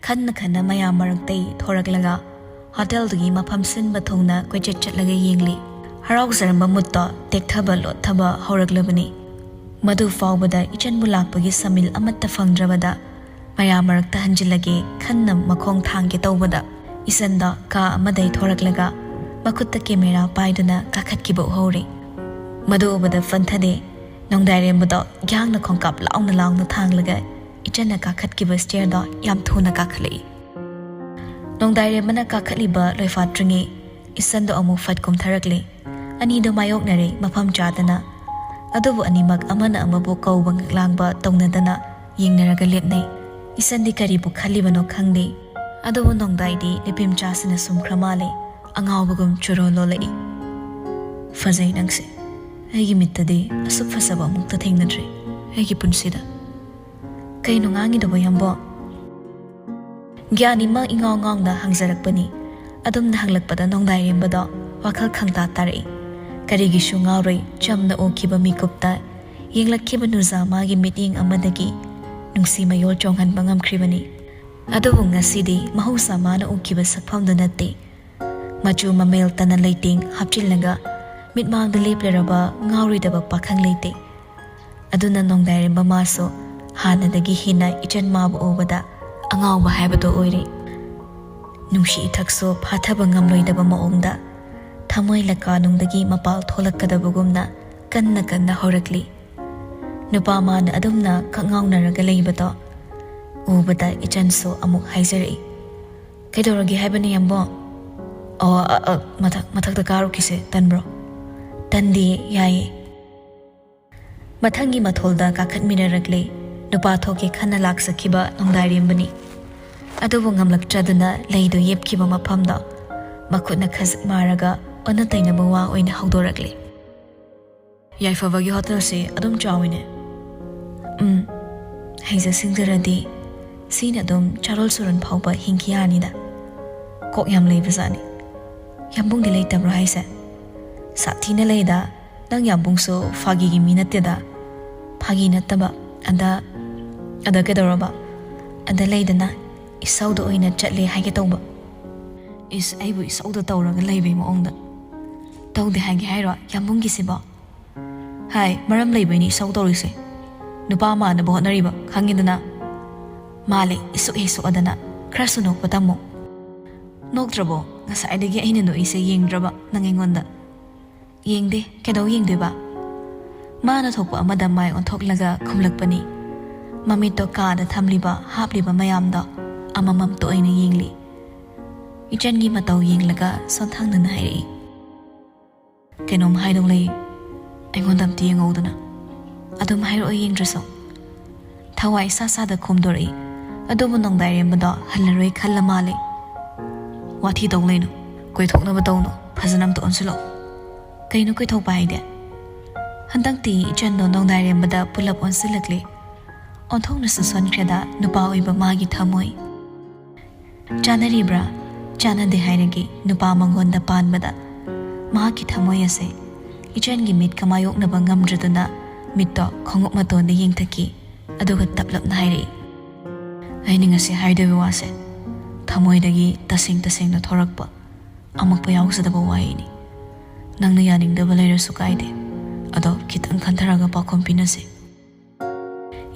ꯈꯟꯅ ꯈꯟꯅ ꯃꯌꯥꯝ ꯃꯔꯛꯇꯩ ꯊꯣꯔꯛꯂꯒ ꯍꯣꯇꯦꯜꯗꯨꯒꯤ ꯃꯐꯝ ꯁꯤꯟꯕ ꯊꯨꯡꯅ ꯀꯣꯏꯆꯠ ꯆꯠꯂꯒ ꯌꯦꯡꯂꯤ꯫ ꯍꯔꯥꯎꯖꯔꯝꯕ ꯃꯨꯠꯇꯣ ꯇꯦꯛꯊꯕ ꯂꯣꯠꯊꯕ ꯍꯧꯔꯛꯂꯕꯅꯤ꯫ ꯃꯗꯨ ꯐꯥꯎꯕꯗ ꯏꯆꯟꯕꯨ ꯂꯥꯛꯄꯒꯤ ꯁꯃꯤꯜ ꯑꯃꯠꯇ ꯐꯪꯗ꯭ꯔꯕꯗ ꯃꯌꯥꯝ ꯃꯔꯛꯇ ꯍꯟꯖꯤꯜꯂꯒꯦ ꯈꯟꯅ ꯃꯈꯣꯡ ꯊꯥꯡꯒꯦ ꯇꯧꯕꯗ, ꯏꯆꯟꯗꯣ ꯀꯥ ꯑꯃꯗꯩ ꯊꯣꯔꯛꯂꯒ ꯃꯈꯨꯠꯇ ꯀꯦꯃꯦꯔꯥ ꯄꯥꯏꯗꯨꯅ ꯀꯥꯈꯠꯈꯤꯕ ꯎꯍꯧꯔꯦ꯫ ꯃꯗꯨ ꯎꯕꯗ ꯐꯟꯊꯗꯦ꯫ ꯅꯣꯡꯗꯥꯏꯔꯦꯝꯕꯗꯣ ꯌꯥꯡꯅ ꯈꯣꯡꯀꯥꯞ ꯂꯥꯎꯅ ꯂꯥꯎꯅ ꯊꯥꯡꯂꯒ ꯏꯆꯟꯅ ꯀꯥꯈꯠꯈꯤꯕ ꯁ꯭ꯇꯦꯌꯔꯗꯣ ꯌꯥꯝ ꯊꯨꯅ ꯀꯥꯈꯠꯂꯛꯏ꯫ ꯅꯣꯡꯗꯥꯏꯔꯦꯝꯕꯅ ꯀꯥꯈꯠꯂꯤꯕ ꯂꯣꯏꯐꯥꯠꯇ꯭ꯔꯤꯉꯩ ꯏꯆꯟꯗꯣ ꯑꯃꯨꯛ ꯐꯠ ꯀꯨꯝꯊꯔꯛꯂꯦ꯫ ꯑꯅꯤꯗꯣ ꯃꯥꯌꯣꯛꯅꯔꯦ ꯃꯐꯝ ꯆꯥꯗꯅ꯫ ꯑꯗꯨꯕꯨ ꯑꯅꯤꯃꯛ ꯑꯃꯅ ꯑꯃꯕꯨ ꯀꯧꯕ ꯉꯛꯂꯥꯡꯕ ꯇꯧꯅꯗꯅ ꯌꯦꯡꯅꯔꯒ ꯂꯦꯞꯅꯩ꯫ ꯏꯆꯟꯗꯤ ꯀꯔꯤꯕꯨ ꯈꯜꯂꯤꯕꯅꯣ ꯈꯪꯗꯦ꯫ ꯑꯗꯨꯕꯨ ꯅꯣꯡꯗꯥꯏꯗꯤ ꯅꯨꯄꯤ ꯃꯆꯥꯁꯤꯅ ꯁꯨꯝꯈ꯭ꯔ ꯃꯥꯜꯂꯦ꯫ ꯑꯉꯥꯎꯕꯒꯨꯝ ꯆꯨꯔꯣꯜ ꯂꯣꯜꯂꯛꯏ꯫ "ꯐꯖꯩ ꯅꯪꯁꯦ꯫ ꯑꯩꯒꯤ ꯃꯤꯠꯇꯗꯤ ꯑꯁꯨꯛ ꯐꯖꯕ ꯑꯃꯨꯛꯇ ꯊꯦꯡꯅꯗ꯭ꯔꯤ ꯑꯩꯒꯤ ꯄꯨꯟꯁꯤꯗ"꯫ "ꯀꯩꯅꯣ ꯉꯥꯡꯉꯤꯗꯨꯕꯣ, ꯌꯥꯝꯕꯣ?" ꯒ꯭ꯌꯥꯅꯤꯃ ꯏꯉꯥꯎ ꯉꯥꯎꯅ ꯍꯪꯖꯔꯛꯄꯅꯤ꯫ ꯑꯗꯨꯝꯅ ꯍꯪꯂꯛꯄꯗ ꯅꯣꯡꯗꯥꯏꯔꯦꯝꯕꯗꯣ ꯋꯥꯈꯜ ꯈꯪꯇꯥ ꯇꯥꯔꯛꯏ꯫ ꯀꯔꯤꯒꯤꯁꯨ ꯉꯥꯎꯔꯣꯏ, ꯆꯝꯅ ꯎꯈꯤꯕ ꯃꯤꯀꯨꯞꯇ ꯌꯦꯡꯂꯛꯈꯤꯕ ꯅꯨꯖꯥ ꯃꯥꯒꯤ ꯃꯤꯠꯌꯦꯡ ꯑꯃꯗꯒꯤ ꯅꯨꯡꯁꯤ ꯃꯌꯣꯜ ꯆꯣꯡꯍꯟꯕ ꯉꯝꯈ꯭ꯔꯤꯕꯅꯤ꯫ ꯑꯗꯨꯕꯨ ꯉꯁꯤꯗꯤ ꯃꯍꯧꯁꯥ ꯃꯥꯅ ꯎꯈꯤꯕ ꯁꯛꯐꯝꯗꯨ ꯅꯠꯇꯦ꯫ ꯃꯆꯨ ꯃꯃꯦꯜ ꯇꯅ ꯂꯩꯇꯦꯡ ꯍꯥꯞꯆꯤꯜꯂꯒ ꯃꯤꯠꯃꯥꯡꯗ ꯂꯦꯞꯂꯔꯕ ꯉꯥꯎꯔꯣꯏꯗꯕ ꯄꯥꯈꯪ ꯂꯩꯇꯦ꯫ ꯑꯗꯨꯅ ꯅꯣꯡꯗꯥꯏꯔꯦꯝꯕ ꯃꯥꯁꯨ ꯍꯥꯟꯅꯗꯒꯤ ꯍꯦꯟꯅ ꯏꯆꯟ ꯃꯥꯕꯨ ꯎꯕꯗ ꯑꯉꯥꯎꯕ ꯍꯥꯏꯕꯗꯨ ꯑꯣꯏꯔꯦ꯫ ꯅꯨꯡꯁꯤ ꯏꯊꯛꯁꯨ ꯐꯥꯊꯕ ꯉꯝꯂꯣꯏꯗꯕ ꯃꯑꯣꯡꯗ ꯊꯃꯣꯏ ꯂꯀꯥꯅꯨꯡꯗꯒꯤ ꯃꯄꯥꯜ ꯊꯣꯛꯂꯛꯀꯗꯕꯒꯨꯝꯅ ꯀꯟꯅ ꯀꯟꯅ ꯍꯧꯔꯛꯂꯤ꯫ ꯅꯨꯄꯥ ꯃꯥꯅ ꯑꯗꯨꯝꯅ ꯀꯛꯉꯥꯎꯅꯔꯒ ꯂꯩꯕꯗꯣ ꯎꯕꯗ ꯏꯆꯟꯁꯨ ꯑꯃꯨꯛ ꯍꯥꯏꯖꯔꯛꯏ, "ꯀꯩꯗꯧꯔꯒꯦ ꯍꯥꯏꯕꯅꯤ, ꯌꯥꯝꯕꯣ?" "ꯑꯣ, ꯑ, ꯑ, ꯃꯊꯛ, ꯃꯊꯛꯇ ꯀꯥꯔꯨꯈꯤꯁꯦ꯫ ꯇꯟꯕ꯭ꯔꯣ?" "ꯇꯟꯗꯦ, ꯌꯥꯏꯌꯦ"꯫ ꯃꯊꯪꯒꯤ ꯃꯊꯣꯜꯗ ꯀꯥꯈꯠꯃꯤꯟꯅꯔꯛꯂꯦ ꯅꯨꯄꯥ ꯊꯣꯛꯀꯦ ꯈꯟꯅ ꯂꯥꯛꯆꯈꯤꯕ ꯅꯣꯡꯗꯥꯏꯔꯦꯝꯕꯅꯤ꯫ ꯑꯗꯨꯕꯨ ꯉꯝꯂꯛꯇ꯭ꯔꯗꯨꯅ ꯂꯩꯗꯨ ꯌꯦꯞꯈꯤꯕ ꯃꯐꯝꯗ ꯃꯈꯨꯠꯅ ꯈꯖꯤꯛ ꯃꯥꯔꯒ ꯑꯣꯟꯅ ꯇꯩꯅꯕ ꯋꯥ ꯑꯣꯏꯅ ꯍꯧꯗꯣꯔꯛꯂꯦ꯫ ꯌꯥꯏꯐꯕꯒꯤ ꯍꯣꯇꯦꯜꯁꯤ ꯑꯗꯨꯝ ꯆꯥꯎꯏꯅꯦ꯫ ꯎꯝ, ꯍꯩꯖ ꯁꯤꯡꯖꯔꯗꯤ ꯁꯤꯅ ꯑꯗꯨꯝ ꯆꯥꯔꯣꯜ ꯁꯨꯔꯣꯟ ꯐꯥꯎꯕ ꯍꯤꯡꯈꯤ ꯌꯥꯔꯅꯤꯗ꯫ ꯀꯣꯛ ꯌꯥꯝ ꯂꯩꯕꯖꯥꯠꯅꯤ꯫ ꯌꯥꯝꯕꯨꯡꯗꯤ ꯂꯩꯇꯕ꯭ꯔꯣ ꯍꯥꯏꯁꯦ? ꯁꯥꯊꯤꯅ ꯂꯩꯗ, ꯅꯪ ꯌꯥꯝꯕꯨꯡꯁꯨ ꯐꯥꯒꯤꯒꯤ ꯃꯤ ꯅꯠꯇꯦꯗ꯫ ꯐꯥꯒꯤ ꯅꯠꯇꯕ, ꯑꯗ, ꯑꯗ ꯀꯩꯗꯧꯔꯕ? ꯑꯗ ꯂꯩꯗꯅ, ꯏꯁꯧꯗ ꯑꯣꯏꯅ ꯆꯠꯂꯦ ꯍꯥꯏꯒꯦ ꯇꯧꯕ꯫ ꯏꯁ, ꯑꯩꯕꯨ ꯏꯁꯧꯗ ꯇꯧꯔꯒ ꯂꯩꯕꯩ ꯃꯑꯣꯡꯗ꯫ ꯇꯧꯗꯦ ꯍꯥꯏꯒꯦ ꯍꯥꯏꯔꯣ ꯌꯥꯝꯕꯨꯡꯒꯤꯁꯤꯕꯣ? ꯍꯥꯏ, ꯃꯔꯝ ꯂꯩꯕꯩꯅꯤ ꯏꯁꯧ ꯇꯧꯔꯤꯁꯦ꯫ ꯅꯨꯄꯥ ꯃꯥꯟꯅꯕ ꯍꯣꯠꯅꯔꯤꯕ ꯈꯪꯉꯤꯗꯅ꯫ ꯃꯥꯜꯂꯦ, ꯏꯁꯨꯛ ꯍꯦꯛ ꯁꯨꯛꯑꯗꯅ꯫ ꯈꯔꯁꯨ ꯅꯣꯛꯄ ꯇꯝꯃꯨ꯫ ꯅꯣꯛꯇ꯭ꯔꯕꯣ? ꯉꯁꯥꯏꯗꯒꯤ ꯑꯩꯅ ꯅꯣꯛꯏꯁꯦ ꯌꯦꯡꯗ꯭ꯔꯕ ꯅꯪ ꯑꯩꯉꯣꯟꯗ? ꯌꯦꯡꯗꯦ, ꯀꯩꯗꯧ ꯌꯦꯡꯗꯣꯏꯕ? ꯃꯥꯅ ꯊꯣꯛꯄ ꯑꯃꯗ ꯃꯥꯏ ꯑꯣꯟꯊꯣꯛꯂꯒ ꯈꯨꯝꯂꯛꯄꯅꯤ꯫ ꯃꯃꯤꯠꯇꯣ ꯀꯥꯗ ꯊꯝꯂꯤꯕ, ꯍꯥꯞꯂꯤꯕ ꯃꯌꯥꯝꯗꯣ ꯑꯃꯃꯝꯇ ꯑꯣꯏꯅ ꯌꯦꯡꯂꯤ꯫ ꯏꯆꯟꯒꯤ ꯃꯇꯧ ꯌꯦꯡꯂꯒ ꯁꯣꯟꯊꯥꯡꯅꯅ ꯍꯥꯏꯔꯛꯏ, "ꯀꯩꯅꯣꯝ ꯍꯥꯏꯗꯧ ꯂꯩ꯫ ꯑꯩꯉꯣꯟꯗ ꯑꯝꯇ ꯌꯦꯡꯍꯧꯗꯅ꯫" "ꯑꯗꯨꯝ ꯍꯥꯏꯔꯛꯑꯣ ꯌꯦꯡꯗ꯭ꯔꯁꯨ꯫" ꯊꯋꯥꯏ ꯁꯥ ꯁꯥꯗ ꯈꯣꯝꯗꯣꯔꯛꯏ꯫ ꯑꯗꯨꯕꯨ ꯅꯣꯡꯗꯥꯏꯔꯦꯝꯕꯗꯣ ꯍꯜꯂꯔꯣꯏ ꯈꯜꯂ ꯃꯥꯜꯂꯦ꯫ "ꯋꯥꯊꯤ ꯇꯧ ꯂꯩꯅꯨ꯫ ꯀꯣꯏꯊꯣꯛꯅꯕ ꯇꯧꯅꯨ꯫ ꯐꯖꯅ ꯑꯝꯇ ꯑꯣꯟꯁꯤꯜꯂꯛꯑꯣ꯫" "ꯀꯩꯅꯣ ꯀꯣꯏꯊꯣꯛꯄ ꯍꯥꯏꯗꯤ?" ꯍꯟꯗꯛꯇꯤ ꯏꯆꯟꯗꯣ ꯅꯣꯡꯗꯥꯏꯔꯦꯝꯕꯗ ꯄꯨꯂꯞ ꯑꯣꯟꯁꯤꯜꯂꯛꯂꯦ꯫ ꯑꯣꯟꯊꯣꯛꯅꯁꯨ ꯁꯣꯟꯈ꯭ꯔꯦꯗ ꯅꯨꯄꯥ ꯑꯣꯏꯕ ꯃꯥꯒꯤ ꯊꯃꯣꯏ꯫ ꯆꯥꯅꯔꯤꯕ꯭ꯔꯥ? ꯆꯥꯅꯗꯦ ꯍꯥꯏꯔꯒꯦ, ꯅꯨꯄꯥ ꯃꯉꯣꯟꯗ ꯄꯥꯟꯕꯗ꯫ ꯃꯍꯥꯛꯀꯤ ꯊꯃꯣꯏ ꯑꯁꯦ ꯏꯆꯟꯒꯤ ꯃꯤꯠꯀ ꯃꯥꯌꯣꯛꯅꯕ ꯉꯝꯗ꯭ꯔꯗꯨꯅ ꯃꯤꯠꯇꯣ ꯈꯣꯡꯎꯞ ꯃꯇꯣꯟꯗ ꯌꯦꯡꯊꯛꯈꯤ꯫ ꯑꯗꯨꯒ ꯇꯞꯂꯞꯅ ꯍꯥꯏꯔꯛꯏ, "ꯑꯩꯅ ꯉꯁꯤ ꯍꯥꯏꯗꯣꯏꯕ ꯋꯥꯁꯦ ꯊꯃꯣꯏꯗꯒꯤ ꯇꯁꯦꯡ ꯇꯁꯦꯡꯅ ꯊꯣꯔꯛꯄ, ꯑꯃꯛꯄ ꯌꯥꯎꯖꯗꯕ ꯋꯥꯍꯩꯅꯤ꯫ ꯅꯪꯅ ꯌꯥꯅꯤꯡꯗꯕ ꯂꯩꯔꯁꯨ ꯀꯥꯏꯗꯦ, ꯑꯗꯣ ꯈꯤꯇꯪ ꯈꯟꯊꯔꯒ ꯄꯥꯎꯈꯨꯝ ꯄꯤꯅꯁꯦ꯫"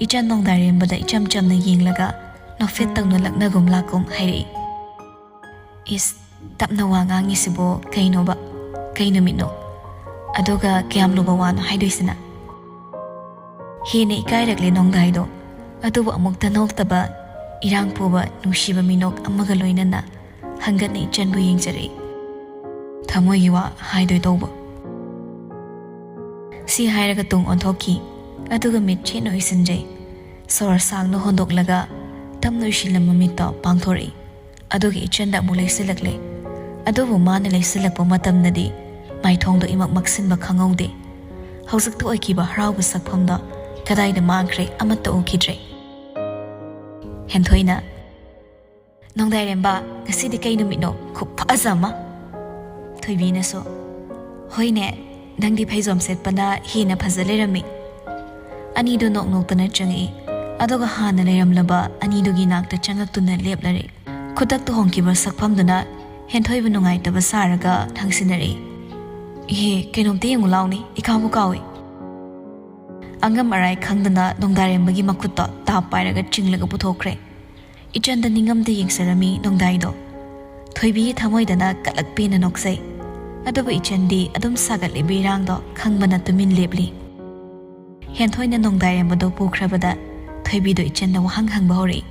ꯏꯆꯟ ꯅꯣꯡꯗꯥꯏꯔꯦꯝꯕꯗ ꯏꯆꯝ ꯆꯝꯅ ꯌꯦꯡꯂꯒ ꯅꯣꯛꯐꯦꯠ ꯇꯧꯅ ꯂꯛꯅꯒꯨꯝ ꯂꯥꯛꯀꯨꯝ ꯍꯥꯏꯔꯛꯏ, "ꯏꯁ, ꯇꯞꯅ ꯋꯥ ꯉꯥꯡꯉꯤꯁꯤꯕꯣ ꯀꯩꯅꯣꯕ? ꯀꯩ ꯅꯨꯃꯤꯠꯅꯣ? ꯑꯗꯨꯒ ꯀꯌꯥꯝ ꯂꯨꯕ ꯋꯥꯅꯣ ꯍꯥꯏꯗꯣꯏꯁꯤꯅ?" ꯍꯦꯟꯅ ꯏꯀꯥꯏꯔꯛꯂꯦ ꯅꯣꯡꯗꯥꯏꯗꯣ꯫ ꯑꯗꯨꯕꯨ ꯑꯃꯨꯛꯇ ꯅꯣꯛꯇꯕ, ꯏꯔꯥꯡ ꯄꯨꯕ ꯅꯨꯡꯁꯤꯕ ꯃꯤꯅꯣꯛ ꯑꯃꯒ ꯂꯣꯏꯅꯅ ꯍꯪꯒꯠꯅ ꯏꯆꯟꯕꯨ ꯌꯦꯡꯖꯔꯛꯏ꯫ "ꯊꯃꯣꯏꯒꯤ ꯋꯥ ꯍꯥꯏꯗꯣꯏ ꯇꯧꯕ꯫" ꯁꯤ ꯍꯥꯏꯔꯒ ꯇꯨꯡ ꯑꯣꯟꯊꯣꯛꯈꯤ꯫ ꯑꯗꯨꯒ ꯃꯤꯠ ꯆꯦꯠꯅ ꯎꯏꯁꯤꯟꯖꯩ꯫ ꯁꯣꯔ ꯁꯥꯡꯅ ꯍꯣꯟꯗꯣꯛꯂꯒ ꯇꯞꯅ ꯎꯏꯁꯤꯜꯂꯝꯕ ꯃꯤꯠꯇꯣ ꯄꯥꯡꯊꯣꯔꯛꯏ꯫ ꯑꯗꯨꯒ ꯏꯆꯟꯗ ꯑꯃꯨꯛ ꯂꯩꯁꯤꯜꯂꯛꯂꯦ꯫ ꯑꯗꯨꯕꯨ ꯃꯥꯅ ꯂꯩꯁꯤꯜꯂꯛꯄ ꯃꯇꯝꯗꯗꯤ ꯃꯥꯏꯊꯣꯡꯗꯣ ꯏꯃꯛ ꯃꯛꯁꯤꯟꯕ ꯈꯪꯍꯧꯗꯦ꯫ ꯍꯧꯖꯤꯛꯇ ꯑꯣꯏꯈꯤꯕ ꯍꯔꯥꯎꯕ ꯁꯛꯐꯝꯗꯣ ꯀꯗꯥꯏꯗ ꯃꯥꯡꯈ꯭ꯔꯦ ꯑꯃꯠꯇ ꯎꯈꯤꯗ꯭ꯔꯦ꯫ ꯍꯦꯟꯊꯣꯏꯅ, "ꯅꯣꯡꯗꯥꯏꯔꯦꯝꯕ, ꯉꯁꯤꯗꯤ ꯀꯩ ꯅꯨꯃꯤꯠꯅꯣ? ꯈꯨꯐꯖ ꯑꯃ!" ꯊꯣꯏꯕꯤꯅꯁꯨ, "ꯍꯣꯏꯅꯦ, ꯅꯪꯗꯤ ꯐꯩꯖꯣꯝ ꯁꯦꯠꯄꯅ ꯍꯦꯟꯅ ꯐꯖ ꯂꯩꯔꯝꯃꯤ꯫" ꯑꯅꯤꯗꯨ ꯅꯣꯛ ꯅꯣꯛꯇꯅ ꯆꯪꯉꯛꯏ꯫ ꯑꯗꯨꯒ ꯍꯥꯟꯅ ꯂꯩꯔꯝꯂꯕ ꯑꯅꯤꯗꯨꯒꯤ ꯅꯥꯛꯇ ꯆꯪꯉꯛꯇꯨꯅ ꯂꯦꯞꯂꯔꯦ꯫ ꯈꯨꯗꯛꯇ ꯍꯣꯡꯈꯤꯕ ꯁꯛꯐꯝꯗꯨꯅ ꯍꯦꯟꯊꯣꯏꯕ ꯅꯨꯡꯉꯥꯏꯇꯕ ꯁꯥꯔꯒ ꯊꯥꯡꯁꯤꯟꯅꯔꯛꯏ꯫ "ꯏꯍꯦ, ꯀꯩꯅꯣꯝꯇ ꯌꯦꯡꯉꯨ ꯂꯥꯎꯅꯦ, ꯏꯀꯥꯎꯕꯨ ꯀꯥꯎꯏ꯫" ꯑꯉꯝ ꯑꯔꯥꯏ ꯈꯪꯗꯅ ꯅꯣꯡꯗꯥꯏꯔꯦꯝꯕꯒꯤ ꯃꯈꯨꯠꯇꯣ ꯇꯥꯞ ꯄꯥꯏꯔꯒ ꯆꯤꯡꯂꯒ ꯄꯨꯊꯣꯛꯈ꯭ꯔꯦ꯫ ꯏꯆꯟꯗ ꯅꯤꯡꯉꯝꯗ ꯌꯦꯡꯖꯔꯝꯃꯤ ꯅꯣꯡꯗꯥꯏꯗꯣ꯫ ꯊꯣꯏꯕꯤꯒꯤ ꯊꯃꯣꯏꯗꯅ ꯀꯂꯛ ꯄꯦꯟꯅ ꯅꯣꯛꯆꯩ꯫ ꯑꯗꯨꯕꯨ ꯏꯆꯟꯗꯤ ꯑꯗꯨꯝ ꯁꯥꯒꯠꯂꯤꯕ ꯏꯔꯥꯡꯗꯣ ꯈꯪꯕꯅ ꯇꯨꯃꯤꯟ ꯂꯦꯞꯂꯤ꯫ ꯍꯦꯟꯊꯣꯏꯅ ꯅꯣꯡꯗꯥꯏꯔꯦꯝꯕꯗꯣ ꯄꯨꯈ꯭ꯔꯕꯗ ꯊꯣꯏꯕꯤꯗꯣ ꯏꯆꯟꯗ ꯋꯥꯍꯪ ꯍꯪꯕ ꯍꯧꯔꯛꯏ꯫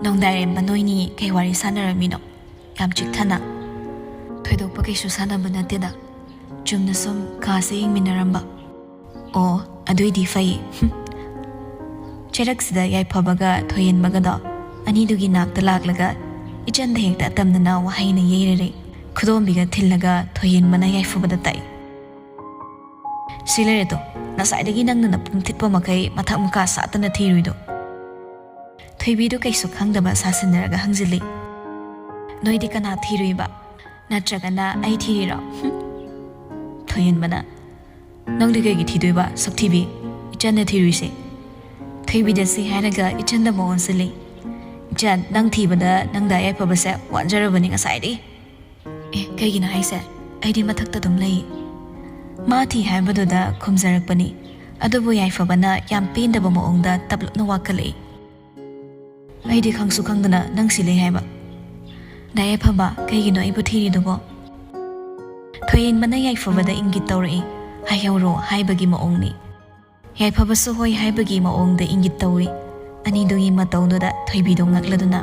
"ꯅꯣꯡꯗꯥꯏꯔꯦꯝꯕ, ꯅꯣꯏꯅꯤ ꯀꯩ ꯋꯥꯔꯤ ꯁꯥꯟꯅꯔꯝꯃꯤꯅꯣ? ꯌꯥꯝ ꯆꯤꯛꯊꯅ?" "ꯊꯣꯏꯗꯣꯛꯄ ꯀꯩꯁꯨ ꯁꯥꯟꯅꯕ ꯅꯠꯇꯦꯗ, ꯆꯨꯝꯅ ꯁꯨꯝ ꯀꯥꯁꯦ ꯌꯦꯡꯃꯤꯟꯅꯔꯝꯕ꯫" "ꯑꯣ, ꯑꯗꯨꯏꯗꯤ ꯐꯩ꯫" ꯍꯨꯝ꯫ ꯆꯩꯔꯛꯁꯤꯗ ꯌꯥꯏꯐꯕꯒ ꯊꯣꯏꯍꯦꯟꯕꯒꯗꯣ ꯑꯅꯤꯗꯨꯒꯤ ꯅꯥꯛꯇ ꯂꯥꯛꯂꯒ ꯏꯆꯟꯗ ꯍꯦꯛꯇ ꯑꯇꯝꯅꯅ ꯋꯥꯍꯩꯅ ꯌꯩꯔꯔꯦ꯫ ꯈꯨꯗꯣꯝꯕꯤꯒ ꯊꯤꯜꯂꯒ ꯊꯣꯏꯍꯦꯟꯕꯅ ꯌꯥꯏꯐꯕꯗ ꯇꯥꯛꯏ꯫ "ꯁꯤ ꯂꯩꯔꯦ ꯇꯣ, ꯉꯁꯥꯏꯗꯒꯤ ꯅꯪꯅ ꯅꯄꯨꯡ ꯊꯤꯠꯄ ꯃꯈꯩ ꯃꯊꯛ ꯃꯈꯥ ꯁꯥꯠꯇꯅ ꯊꯤꯔꯨꯏꯗꯣ꯫" ꯊꯣꯏꯕꯤꯗꯨ ꯀꯩꯁꯨ ꯈꯪꯗꯕ ꯁꯥꯁꯤꯟꯅꯔꯒ ꯍꯪꯖꯤꯜꯂꯤ꯫ "ꯅꯣꯏꯗꯤ ꯀꯅꯥ ꯊꯤꯔꯨꯏꯕ? ꯅꯠꯇ꯭ꯔꯒꯅ ꯑꯩ ꯊꯤꯔꯤꯔꯣ?" ꯍꯨꯝ꯫ ꯊꯣꯏꯍꯦꯟꯕꯅ, "ꯅꯪꯗꯤ ꯀꯩꯒꯤ ꯊꯤꯗꯣꯏꯕ, ꯁꯛꯊꯤꯕꯤ? ꯏꯆꯟꯅ ꯊꯤꯔꯨꯏꯁꯦ꯫" ꯊꯣꯏꯕꯤꯗ ꯁꯤ ꯍꯥꯏꯔꯒ ꯏꯆꯟꯗ ꯑꯃꯨꯛ ꯑꯣꯟꯁꯤꯜꯂꯤ꯫ "ꯏꯆꯟ, ꯅꯪ ꯊꯤꯕꯗ ꯅꯪꯗ ꯌꯥꯏꯐꯕꯁꯦ ꯋꯥꯟꯖꯔꯕꯅꯤ ꯉꯁꯥꯏꯗꯤ꯫" "ꯑꯦ, ꯀꯩꯒꯤꯅꯣ ꯍꯥꯏꯁꯦ? ꯑꯩꯗꯤ ꯃꯊꯛꯇ ꯑꯗꯨꯝ ꯂꯩ꯫" ꯃꯥ ꯊꯤ ꯍꯥꯏꯕꯗꯨꯗ ꯈꯨꯝꯖꯔꯛꯄꯅꯤ꯫ ꯑꯗꯨꯕꯨ ꯌꯥꯏꯐꯕꯅ ꯌꯥꯝ ꯄꯦꯟꯗꯕ ꯃꯑꯣꯡꯗ ꯇꯞꯂꯞꯅ ꯋꯥꯀꯠꯂꯛꯏ꯫ "ꯑꯩꯗꯤ ꯈꯪꯁꯨ ꯈꯪꯗꯅ ꯅꯪ ꯁꯤ ꯂꯩ ꯍꯥꯏꯕ꯫ ꯗꯥ ꯌꯥꯏꯐꯕ, ꯀꯩꯒꯤꯅꯣ ꯑꯩꯕꯨ ꯊꯤꯔꯤꯗꯨꯕꯣ?" ꯊꯣꯏꯍꯦꯟꯕꯅ ꯌꯥꯏꯐꯕꯗ ꯏꯪꯒꯤꯠ ꯇꯧꯔꯛꯏ꯫ "ꯍꯥꯏꯍꯧꯔꯣ" ꯍꯥꯏꯕꯒꯤ ꯃꯑꯣꯡꯅꯤ꯫ ꯌꯥꯏꯐꯕꯁꯨ ꯍꯣꯏ ꯍꯥꯏꯕꯒꯤ ꯃꯑꯣꯡꯗ ꯏꯪꯒꯤꯠ ꯇꯧꯏ꯫ ꯑꯅꯤꯗꯨꯒꯤ ꯃꯇꯧꯗꯨꯗ ꯊꯣꯏꯕꯤꯗꯣ ꯉꯛꯂꯗꯨꯅ,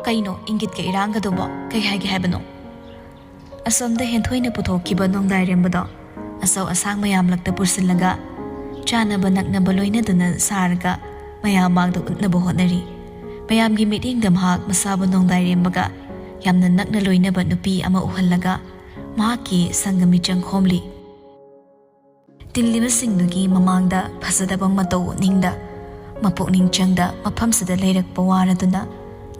"ꯀꯩꯅꯣ ꯏꯪꯒꯤꯠꯀ ꯏꯔꯥꯡꯒꯗꯨꯕꯣ? ꯀꯩ ꯍꯥꯏꯒꯦ ꯍꯥꯏꯕꯅꯣ?" ꯑꯁꯣꯝꯗ ꯍꯦꯟꯊꯣꯏꯅ ꯄꯨꯊꯣꯛꯈꯤꯕ ꯅꯣꯡꯗꯥꯏꯔꯦꯝꯕꯗꯣ ꯑꯆꯧ ꯑꯁꯥꯡ ꯃꯌꯥꯝ ꯂꯛꯇ ꯄꯨꯁꯤꯜꯂꯒ ꯆꯥꯅꯕ ꯅꯛꯅꯕ ꯂꯣꯏꯅꯗꯨꯅ ꯁꯥꯔꯒ ꯃꯌꯥꯝ ꯃꯥꯡꯗ ꯎꯠꯅꯕ ꯍꯣꯠꯅꯔꯤ꯫ ꯃꯌꯥꯝꯒꯤ ꯃꯤꯠꯌꯦꯡꯗ ꯃꯍꯥꯛ ꯃꯁꯥꯕꯨ ꯅꯣꯡꯗꯥꯏꯔꯦꯝꯕꯒ ꯌꯥꯝꯅ ꯅꯛꯅ ꯂꯣꯏꯅꯕ ꯅꯨꯄꯤ ꯑꯃ ꯎꯍꯜꯂꯒ ꯃꯍꯥꯛꯀꯤ ꯁꯪꯒ ꯃꯤꯆꯪ ꯈꯣꯝꯂꯤ꯫ ꯇꯤꯜꯂꯤꯕꯁꯤꯡꯗꯨꯒꯤ ꯃꯃꯥꯡꯗ ꯐꯖꯗꯕ ꯃꯇꯧ ꯎꯠꯅꯤꯡꯗ, ꯃꯄꯨꯛꯅꯤꯡ ꯆꯪꯗ ꯃꯐꯝꯁꯤꯗ ꯂꯩꯔꯛꯄ ꯋꯥꯔꯗꯨꯅ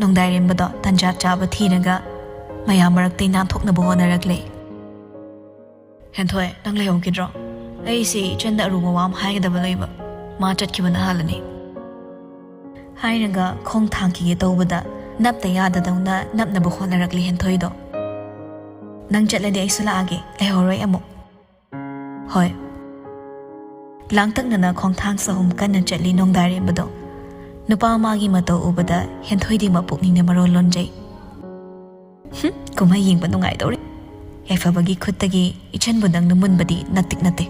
ꯅꯣꯡꯗꯥꯏꯔꯦꯝꯕꯗꯣ ꯇꯟꯖꯥ ꯆꯥꯕ ꯊꯤꯔꯒ ꯃꯌꯥꯝ ꯃꯔꯛꯇꯩ ꯅꯥꯟꯊꯣꯛꯅꯕ ꯍꯣꯠꯅꯔꯛꯂꯦ꯫ "ꯍꯦꯟꯊꯣꯏ, ꯅꯪ ꯂꯩꯍꯧꯈꯤꯗ꯭ꯔꯣ? ꯑꯩꯁꯦ ꯏꯆꯟꯗ ꯑꯔꯨꯕ ꯋꯥ ꯑꯃ ꯍꯥꯏꯒꯗꯕ ꯂꯩꯕ꯫ ꯃꯥ ꯆꯠꯈꯤꯕꯅ ꯍꯥꯜꯂꯅꯤ," ꯍꯥꯏꯔꯒ ꯈꯣꯡ ꯊꯥꯡꯈꯤꯒꯦ ꯇꯧꯕꯗ ꯅꯞꯇ ꯌꯥꯗꯗꯧꯅ ꯅꯞꯅꯕ ꯍꯣꯠꯅꯔꯛꯂꯤ ꯍꯦꯟꯊꯣꯏꯗꯣ꯫ "ꯅꯪ ꯆꯠꯂꯗꯤ ꯑꯩꯁꯨ ꯂꯥꯛꯑꯒꯦ, ꯂꯩꯍꯧꯔꯣꯏ ꯑꯃꯨꯛ꯫" "ꯍꯣꯏ꯫" ꯂꯥꯡꯇꯛꯅꯅ ꯈꯣꯡꯊꯥꯡ ꯆꯍꯨꯝ ꯀꯟꯅ ꯆꯠꯂꯤ ꯅꯣꯡꯗꯥꯏꯔꯦꯝꯕꯗꯣ꯫ ꯅꯨꯄꯥ ꯑꯃꯒꯤ ꯃꯇꯧ ꯎꯕꯗ ꯍꯦꯟꯊꯣꯏꯗꯤ ꯃꯄꯨꯛꯅꯤꯡꯅ ꯃꯔꯣꯜ ꯂꯣꯟꯖꯩ꯫ "ꯍꯨꯝ, ꯀꯨꯝꯍꯩ ꯌꯦꯡꯕ ꯅꯨꯡꯉꯥꯏꯗꯧꯔꯤ꯫ ꯌꯥꯏꯐꯕꯒꯤ ꯈꯨꯠꯇꯒꯤ ꯏꯆꯟꯕꯨ ꯅꯪꯅ ꯃꯨꯟꯕꯗꯤ ꯅꯠꯇꯤꯛ ꯅꯠꯇꯦ꯫"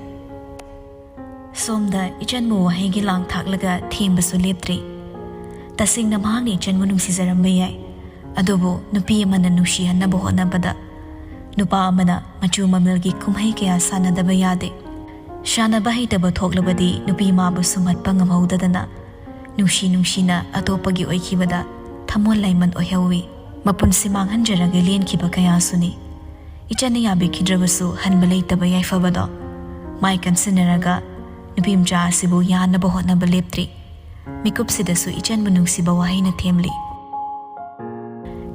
ꯁꯣꯝꯗ ꯏꯆꯟꯕꯨ ꯋꯥꯍꯩꯒꯤ ꯂꯥꯡ ꯊꯥꯛꯂꯒ ꯊꯦꯝꯕꯁꯨ ꯂꯦꯞꯇ꯭ꯔꯤ꯫ ꯇꯁꯦꯡꯅ ꯃꯍꯥꯛꯅ ꯏꯆꯟꯕꯨ ꯅꯨꯡꯁꯤꯖꯔꯝꯕ ꯌꯥꯏ, ꯑꯗꯨꯕꯨ ꯅꯨꯄꯤ ꯑꯃꯅ ꯅꯨꯡꯁꯤꯍꯟꯅꯕ ꯍꯣꯠꯅꯕꯗ ꯅꯨꯄꯥ ꯑꯃꯅ ꯃꯆꯨ ꯃꯃꯦꯜꯒꯤ ꯀꯨꯝꯍꯩ ꯀꯌꯥ ꯁꯥꯟꯅꯗꯕ ꯌꯥꯗꯦ꯫ ꯁꯥꯟꯅꯕ ꯍꯩꯇꯕ ꯊꯣꯛꯂꯕꯗꯤ ꯅꯨꯄꯤ ꯃꯥꯕꯨ ꯁꯨꯝꯍꯠꯄ ꯉꯝꯍꯧꯗꯗꯅ ꯅꯨꯡꯁꯤ ꯅꯨꯡꯁꯤꯅ ꯑꯇꯣꯞꯄꯒꯤ ꯑꯣꯏꯈꯤꯕꯗ ꯊꯃꯣꯏ ꯂꯥꯏꯃꯟ ꯑꯣꯏꯍꯧꯏ꯫ ꯃꯄꯨꯟꯁꯤ ꯃꯥꯡꯍꯟꯖꯔꯒ ꯂꯦꯟꯈꯤꯕ ꯀꯌꯥꯁꯨꯅꯤ꯫ ꯏꯆꯟꯅ ꯌꯥꯕꯤꯈꯤꯗ꯭ꯔꯕꯁꯨ ꯍꯟꯕ ꯂꯩꯇꯕ ꯌꯥꯏꯐꯕꯗꯣ ꯃꯥꯏ ꯀꯟꯁꯤꯟꯅꯔꯒ ꯅꯨꯄꯤ ꯃꯆꯥ ꯑꯁꯤꯕꯨ ꯌꯥꯅꯕ ꯍꯣꯠꯅꯕ ꯂꯦꯞꯇ꯭ꯔꯤ꯫ ꯃꯤꯀꯨꯞꯁꯤꯗꯁꯨ ꯏꯆꯟꯕꯨ ꯅꯨꯡꯁꯤꯕ ꯋꯥꯍꯩꯅ ꯊꯦꯝꯂꯤ꯫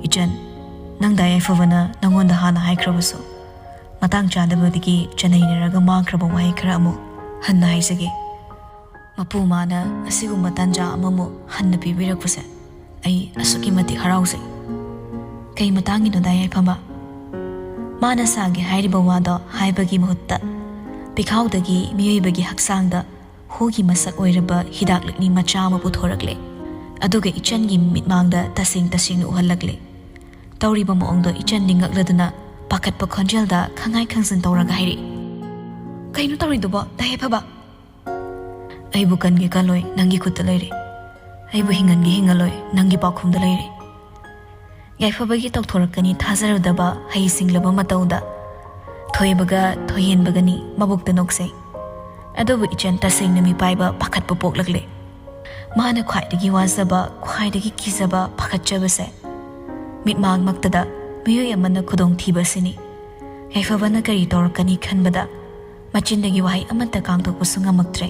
"ꯏꯆꯟ, ꯅꯪꯗ ꯌꯥꯏꯐꯕꯅ ꯅꯪꯉꯣꯟꯗ ꯍꯥꯟꯅ ꯍꯥꯏꯈ꯭ꯔꯕꯁꯨ, ꯃꯇꯥꯡ ꯆꯥꯗꯕꯗꯒꯤ ꯆꯅꯩꯅꯔꯒ ꯃꯥꯡꯈ꯭ꯔꯕ ꯋꯥꯍꯩ ꯈꯔ ꯑꯃꯨꯛ ꯍꯟꯅ ꯍꯥꯏꯖꯒꯦ꯫ ꯃꯄꯨ ꯃꯥꯅ ꯑꯁꯤꯒꯨꯝꯕ ꯇꯥꯟꯖꯥ ꯑꯃꯃꯨꯛ ꯍꯟꯅ ꯄꯤꯕꯤꯔꯛꯄꯁꯦ ꯑꯩ ꯑꯁꯨꯛꯀꯤ ꯃꯇꯤꯛ ꯍꯔꯥꯎꯖꯩ꯫" "ꯀꯩ ꯃꯇꯥꯡꯒꯤꯅꯣꯗ ꯌꯥꯏꯐꯕ?" ꯃꯥꯅ ꯁꯥꯒꯦ ꯍꯥꯏꯔꯤꯕ ꯋꯥꯗꯣ ꯍꯥꯏꯕꯒꯤ ꯃꯍꯨꯠꯇ ꯄꯤꯈꯥꯎꯗꯒꯤ ꯃꯤꯑꯣꯏꯕꯒꯤ ꯍꯛꯆꯥꯡꯗ ꯍꯨꯒꯤ ꯃꯁꯛ ꯑꯣꯏꯔꯕ ꯍꯤꯗꯥꯛ ꯂꯤꯛꯅꯤ ꯃꯆꯥ ꯑꯃ ꯄꯨꯊꯣꯔꯛꯂꯦ꯫ ꯑꯗꯨꯒ ꯏꯆꯟꯒꯤ ꯃꯤꯠꯃꯥꯡꯗ ꯇꯁꯦꯡ ꯇꯁꯦꯡꯅ ꯎꯍꯜꯂꯛꯂꯦ꯫ ꯇꯧꯔꯤꯕ ꯃꯑꯣꯡꯗꯣ ꯏꯆꯟꯗꯤ ꯉꯛꯂꯗꯨꯅ ꯄꯥꯈꯠꯄ ꯈꯣꯟꯖꯦꯜꯗ ꯈꯪꯉꯥꯏ ꯈꯪꯖꯤꯟ ꯇꯧꯔꯒ ꯍꯥꯏꯔꯛꯏ, "ꯀꯩꯅꯣ ꯇꯧꯔꯤꯗꯨꯕꯣ, ꯗꯥ ꯌꯥꯏꯐꯕ?" "ꯑꯩꯕꯨ ꯀꯟꯒꯦ ꯀꯜꯂꯣꯏ ꯅꯪꯒꯤ ꯈꯨꯠꯇ ꯂꯩꯔꯦ꯫ ꯑꯩꯕꯨ ꯍꯤꯡꯍꯟꯒꯦ ꯍꯤꯡꯍꯜꯂꯣꯏ ꯅꯪꯒꯤ ꯄꯥꯎꯈꯨꯝꯗ ꯂꯩꯔꯦ꯫" ꯌꯥꯏꯐꯕꯒꯤ ꯇꯧꯊꯣꯔꯛꯀꯅꯤ ꯊꯥꯖꯔꯨꯗꯕ ꯍꯩꯁꯤꯡꯂꯕ ꯃꯇꯧꯗ ꯊꯣꯏꯕꯒ ꯊꯣꯏꯍꯦꯟꯕꯒꯅꯤ ꯃꯕꯨꯛꯇ ꯅꯣꯛꯆꯩ꯫ ꯑꯗꯨꯕꯨ ꯏꯆꯟ ꯇꯁꯦꯡꯅ ꯃꯤꯄꯥꯏꯕ ꯄꯥꯈꯠꯄ ꯄꯣꯛꯂꯛꯂꯦ꯫ ꯃꯥꯅ ꯈ꯭ꯋꯥꯏꯗꯒꯤ ꯋꯥꯖꯕ, ꯈ꯭ꯋꯥꯏꯗꯒꯤ ꯀꯤꯖꯕ, ꯄꯥꯈꯠꯆꯕꯁꯦ ꯃꯤꯠꯃꯥꯡꯃꯛꯇꯗ ꯃꯤꯑꯣꯏ ꯑꯃꯅ ꯈꯨꯗꯣꯡꯊꯤꯕ ꯑꯁꯤꯅꯤ꯫ ꯌꯥꯏꯐꯕꯅ ꯀꯔꯤ ꯇꯧꯔꯛꯀꯅꯤ ꯈꯟꯕꯗ ꯃꯆꯤꯟꯗꯒꯤ ꯋꯥꯍꯩ ꯑꯃꯠꯇ ꯀꯥꯡꯊꯣꯛꯄꯁꯨ ꯉꯝꯃꯛꯇ꯭ꯔꯦ꯫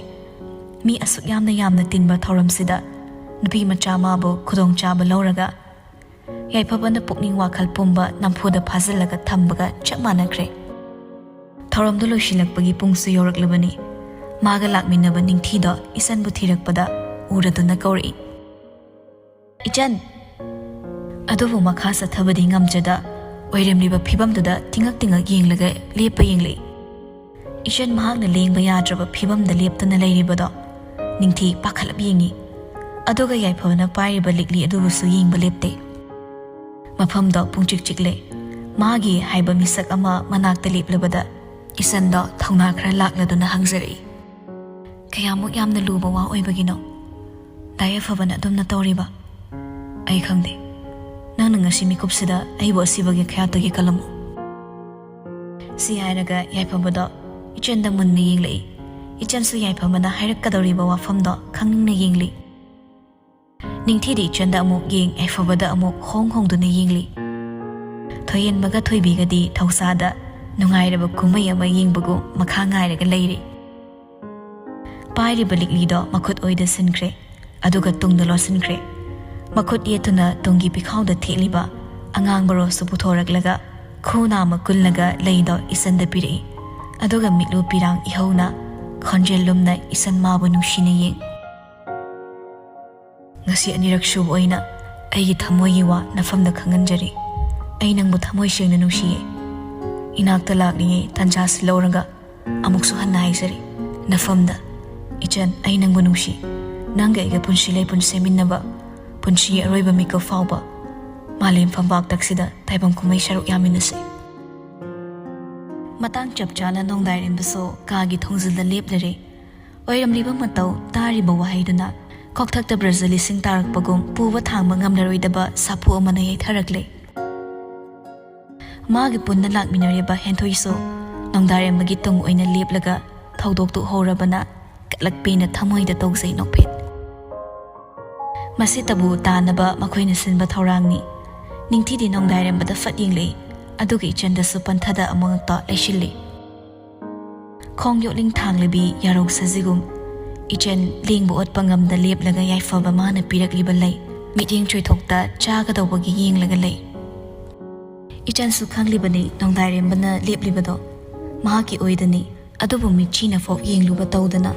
ꯃꯤ ꯑꯁꯨꯛ ꯌꯥꯝꯅ ꯌꯥꯝꯅ ꯇꯤꯟꯕ ꯊꯧꯔꯝꯁꯤꯗ ꯅꯨꯄꯤ ꯃꯆꯥ ꯃꯥꯕꯨ ꯈꯨꯗꯣꯡꯆꯥꯕ ꯂꯧꯔꯒ ꯌꯥꯏꯐꯕꯅ ꯄꯨꯛꯅꯤꯡ ꯋꯥꯈꯜ ꯄꯨꯝꯕ ꯅꯝꯐꯨꯗ ꯐꯥꯖꯤꯜꯂꯒ ꯊꯝꯕꯒ ꯆꯞ ꯃꯥꯟꯅꯈ꯭ꯔꯦ꯫ ꯊꯧꯔꯝꯗꯨ ꯂꯣꯏꯁꯤꯜꯂꯛꯄꯒꯤ ꯄꯨꯡꯁꯨ ꯌꯧꯔꯛꯂꯕꯅꯤ꯫ ꯃꯥꯒ ꯂꯥꯛꯃꯤꯟꯅꯕ ꯅꯤꯡꯊꯤꯗꯣ ꯏꯆꯟꯕꯨ ꯊꯤꯔꯛꯄꯗ ꯎꯔꯗꯨꯅ ꯀꯧꯔꯛꯏ, "ꯏꯆꯟ!" ꯑꯗꯨꯕꯨ ꯃꯈꯥ ꯆꯠꯊꯕꯗꯤ ꯉꯝꯖꯗ ꯑꯣꯏꯔꯝꯂꯤꯕ ꯐꯤꯕꯝꯗꯨꯗ ꯇꯤꯉꯛ ꯇꯤꯉꯛ ꯌꯦꯡꯂꯒ ꯂꯦꯞꯄ ꯌꯦꯡꯂꯛꯏ꯫ ꯏꯆꯟ ꯃꯍꯥꯛꯅ ꯂꯦꯡꯕ ꯌꯥꯗ꯭ꯔꯕ ꯐꯤꯕꯝꯗ ꯂꯦꯞꯇꯨꯅ ꯂꯩꯔꯤꯕꯗꯣ ꯅꯤꯡꯊꯤ ꯄꯥꯈꯠꯂꯞ ꯌꯦꯡꯉꯤ꯫ ꯑꯗꯨꯒ ꯌꯥꯏꯐꯕꯅ ꯄꯥꯏꯔꯤꯕ ꯂꯤꯛꯂꯤ ꯑꯗꯨꯕꯨꯁꯨ ꯌꯦꯡꯕ ꯂꯦꯞꯇꯦ꯫ ꯃꯐꯝꯗꯣ ꯄꯨꯡꯆꯤꯛ ꯆꯤꯛꯂꯦ꯫ ꯃꯥꯒꯤ ꯍꯥꯏꯕ ꯃꯤꯁꯛ ꯑꯃ ꯃꯅꯥꯛꯇ ꯂꯦꯞꯂꯕꯗ ꯏꯆꯟꯗꯣ ꯊꯧꯅꯥ ꯈꯔ ꯂꯥꯛꯂꯗꯨꯅ ꯍꯪꯖꯔꯛꯏ, "ꯀꯌꯥꯃꯨꯛ ꯌꯥꯝꯅ ꯂꯨꯕ ꯋꯥ ꯑꯣꯏꯕꯒꯤꯅꯣ? ꯗꯥ ꯌꯥꯏꯐꯕꯅ ꯑꯗꯨꯝꯅ ꯇꯧꯔꯤꯕ?" "ꯑꯩ ꯈꯪꯗꯦ꯫ ꯅꯪꯅ ꯉꯁꯤ ꯃꯤꯀꯨꯞꯁꯤꯗ ꯑꯩꯕꯨ ꯑꯁꯤꯕꯒꯤ ꯈꯌꯥꯠꯇꯒꯤ ꯀꯜꯂꯝꯃꯨ꯫" ꯁꯤ ꯍꯥꯏꯔꯒ ꯌꯥꯏꯐꯕꯗꯣ ꯏꯆꯟꯗ ꯃꯨꯟꯅ ꯌꯦꯡꯂꯛꯏ꯫ ꯏꯆꯟꯁꯨ ꯌꯥꯏꯐꯕꯅ ꯍꯥꯏꯔꯛꯀꯗꯧꯔꯤꯕ ꯋꯥꯐꯝꯗꯣ ꯈꯪꯅꯤꯡꯅ ꯌꯦꯡꯂꯤ꯫ ꯅꯤꯡꯊꯤꯗꯤ ꯏꯆꯟꯗ ꯑꯃꯨꯛ ꯌꯦꯡ, ꯌꯥꯏꯐꯕꯗ ꯑꯃꯨꯛ ꯍꯣꯡ ꯍꯣꯡꯗꯨꯅ ꯌꯦꯡꯂꯤ꯫ ꯊꯣꯏꯍꯦꯟꯕꯒ ꯊꯣꯏꯕꯤꯒꯗꯤ ꯊꯧꯁꯥꯗ ꯅꯨꯡꯉꯥꯏꯔꯕ ꯀꯨꯝꯍꯩ ꯑꯃ ꯌꯦꯡꯕꯒꯨꯝ ꯃꯈꯥ ꯉꯥꯏꯔꯒ ꯂꯩꯔꯤ꯫ ꯄꯥꯏꯔꯤꯕ ꯂꯤꯛꯂꯤꯗꯣ ꯃꯈꯨꯠ ꯑꯣꯏꯗ ꯁꯤꯟꯈ꯭ꯔꯦ, ꯑꯗꯨꯒ ꯇꯨꯡꯗ ꯂꯣꯠꯁꯤꯟꯈ꯭ꯔꯦ꯫ ꯃꯈꯨꯠ ꯌꯦꯠꯇꯨꯅ ꯇꯨꯡꯒꯤ ꯄꯤꯈꯥꯎꯗ ꯊꯦꯠꯂꯤꯕ ꯑꯉꯥꯡꯕ ꯔꯣꯁꯇꯨ ꯄꯨꯊꯣꯔꯛꯂꯒ ꯈꯨ ꯅꯥꯝꯃ ꯀꯨꯜꯂꯒ ꯂꯩꯗꯣ ꯏꯆꯟꯗ ꯄꯤꯔꯛꯏ꯫ ꯑꯗꯨꯒ ꯃꯤꯠꯂꯨ ꯄꯤꯔꯥꯡ ꯏꯍꯧꯅ ꯈꯣꯟꯖꯦꯜ ꯂꯨꯝꯅ ꯏꯆꯟ ꯃꯥꯕꯨ ꯅꯨꯡꯁꯤꯅ ꯌꯦꯡ꯫ "ꯉꯁꯤ ꯑꯅꯤꯔꯛ ꯁꯨꯕ ꯑꯣꯏꯅ ꯑꯩꯒꯤ ꯊꯃꯣꯏꯒꯤ ꯋꯥ ꯅꯐꯝꯗ ꯈꯪꯍꯟꯖꯔꯤ꯫ ꯑꯩ ꯅꯪꯕꯨ ꯊꯃꯣꯏ ꯁꯦꯡꯅ ꯅꯨꯡꯁꯤꯌꯦ꯫ ꯏꯅꯥꯛꯇ ꯂꯥꯛꯂꯤꯉꯩ ꯇꯥꯟꯖꯥꯁꯤ ꯂꯧꯔꯒ ꯑꯃꯨꯛꯁꯨ ꯍꯟꯅ ꯍꯥꯏꯖꯔꯤ, ꯅꯐꯝꯗ꯫ ꯏꯆꯟ, ꯑꯩ ꯅꯪꯕꯨ ꯅꯨꯡꯁꯤ꯫ ꯅꯪꯒ ꯑꯩꯒ ꯄꯨꯟꯁꯤ ꯂꯩꯄꯨꯟ ꯁꯦꯝꯃꯤꯟꯅꯕ, ꯄꯨꯟꯁꯤꯒꯤ ꯑꯔꯣꯏꯕ ꯃꯤꯀꯨꯞ ꯐꯥꯎꯕ ꯃꯥꯂꯦꯝ ꯐꯝꯕꯥꯛꯇꯛꯁꯤꯗ ꯇꯥꯏꯕꯪ ꯀꯨꯝꯍꯩ ꯁꯔꯨꯛ ꯌꯥꯃꯤꯟꯅꯁꯤ꯫" ꯃꯇꯥꯡ ꯆꯞ ꯆꯥꯅ ꯅꯣꯡꯗꯥꯏꯔꯦꯝꯕꯁꯨ ꯀꯥꯒꯤ ꯊꯣꯡꯖꯤꯜꯗ ꯂꯦꯞꯂꯔꯦ꯫ ꯑꯣꯏꯔꯝꯂꯤꯕ ꯃꯇꯧ ꯇꯥꯔꯤꯕ ꯋꯥꯍꯩꯗꯨꯅ ꯀꯣꯛꯊꯛꯇ ꯕ꯭ꯔꯖꯂꯤꯁꯤꯡ ꯇꯥꯔꯛꯄꯒꯨꯝ ꯄꯨꯕ ꯊꯥꯡꯕ ꯉꯝꯂꯔꯣꯏꯗꯕ ꯁꯥꯐꯨ ꯑꯃꯅ ꯌꯩꯊꯔꯛꯂꯦ꯫ ꯃꯥꯒꯤ ꯄꯨꯟꯅ ꯂꯥꯛꯃꯤꯟꯅꯔꯤꯕ ꯍꯦꯟꯊꯣꯏꯁꯨ ꯅꯣꯡꯗꯥꯔꯦꯝꯕꯒꯤ ꯇꯨꯡ ꯑꯣꯏꯅ ꯂꯦꯞꯂꯒ ꯊꯧꯗꯣꯛꯇꯨ ꯎꯍꯧꯔꯕꯅ ꯀꯂꯛꯄꯤꯅ ꯊꯃꯣꯏꯗ ꯇꯧꯖꯩ ꯅꯣꯛꯐꯦꯠ꯫ ꯃꯁꯤꯇꯕꯨ ꯇꯥꯅꯕ ꯃꯈꯣꯏꯅ ꯁꯤꯟꯕ ꯊꯧꯔꯥꯡꯅꯤ꯫ ꯅꯤꯡꯊꯤꯗꯤ ꯅꯣꯡꯗꯥꯔꯦꯝꯕꯗ ꯐꯠ ꯌꯦꯡꯂꯛꯏ, ꯑꯗꯨꯒ ꯏꯆꯟꯗꯁꯨ ꯄꯟꯊꯗ ꯑꯃꯉꯛꯇ ꯂꯩꯁꯤꯜꯂꯤ꯫ ꯈꯣꯡ ꯌꯣꯠꯂꯤꯡ ꯊꯥꯡꯂꯤꯕꯤ ꯌꯥꯔꯧ ꯁꯖꯤꯒꯨꯝ ꯏꯆꯟ ꯂꯦꯡꯕ ꯑꯣꯠꯄ ꯉꯝꯗ ꯂꯦꯞꯂꯒ ꯌꯥꯏꯐꯕ ꯃꯥꯅ ꯄꯤꯔꯛꯂꯤꯕ ꯂꯩ ꯃꯤꯠꯌꯦꯡ ꯆꯣꯏꯊꯣꯛꯇ ꯆꯥꯒꯗꯧꯕꯒꯤ ꯌꯦꯡꯂꯒ ꯂꯩ꯫ ꯏꯆꯟꯁꯨ ꯈꯪꯂꯤꯕꯅꯤ ꯅꯣꯡꯗꯥꯏꯔꯦꯝꯕꯅ ꯂꯦꯞꯂꯤꯕꯗꯣ ꯃꯍꯥꯛꯀꯤ ꯑꯣꯏꯗꯅꯤ, ꯑꯗꯨꯕꯨ ꯃꯤꯠꯆꯤꯅ ꯐꯥꯎ ꯌꯦꯡꯂꯨꯕ ꯇꯧꯗꯅ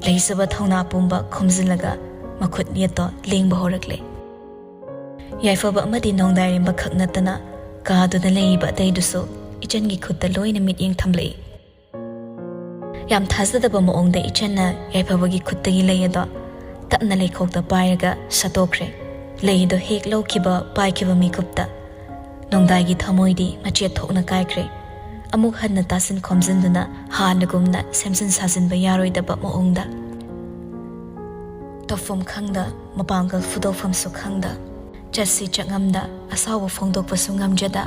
ꯂꯩꯖꯕ ꯊꯧꯅꯥ ꯄꯨꯝꯕ ꯈꯣꯝꯖꯤꯜꯂꯒ ꯃꯈꯨꯠ ꯌꯦꯠꯇꯣ ꯂꯦꯡꯕ ꯍꯧꯔꯛꯂꯦ꯫ ꯌꯥꯏꯐꯕ ꯑꯃꯗꯤ ꯅꯣꯡꯗꯥꯏꯔꯦꯝꯕ ꯈꯛ ꯅꯠꯇꯅ ꯀꯥꯗꯨꯗ ꯂꯩꯔꯤꯕ ꯑꯇꯩꯗꯨꯁꯨ ꯏꯆꯟꯒꯤ ꯈꯨꯠꯇ ꯂꯣꯏꯅ ꯃꯤꯠꯌꯦꯡ ꯊꯝꯂꯛꯏ꯫ ꯌꯥꯝ ꯊꯥꯖꯗꯕ ꯃꯑꯣꯡꯗ ꯏꯆꯟꯅ ꯌꯥꯏꯐꯕꯒꯤ ꯈꯨꯠꯇꯒꯤ ꯂꯩ ꯑꯗꯣ ꯇꯞꯅ ꯂꯩꯈꯣꯛꯇ ꯄꯥꯏꯔꯒ ꯁꯠꯇꯣꯛꯈ꯭ꯔꯦ꯫ ꯂꯩꯗꯣ ꯍꯦꯛ ꯂꯧꯈꯤꯕ ꯄꯥꯏꯈꯤꯕ ꯃꯤꯀꯨꯞꯇ ꯅꯣꯡꯗꯥꯏꯒꯤ ꯊꯃꯣꯏꯗꯤ ꯃꯆꯦꯠ ꯊꯣꯛꯅ ꯀꯥꯏꯈ꯭ꯔꯦ꯫ ꯑꯃꯨꯛ ꯍꯟꯅ ꯇꯥꯁꯤꯟ ꯈꯣꯝꯖꯤꯟꯗꯨꯅ ꯍꯥꯟꯅꯒꯨꯝꯅ ꯁꯦꯝꯖꯤꯟ ꯁꯥꯖꯤꯟꯕ ꯌꯥꯔꯣꯏꯗꯕ ꯃꯑꯣꯡꯗ ꯇꯧꯐꯝ ꯈꯪꯗ, ꯃꯄꯥꯡꯒꯜ ꯐꯨꯗꯣꯛꯐꯝꯁꯨ ꯈꯪꯗ, ꯆꯠꯁꯤ ꯆꯠꯉꯝꯗ, ꯑꯁꯥꯎꯕ ꯐꯣꯡꯗꯣꯛꯄꯁꯨ ꯉꯝꯖꯗ,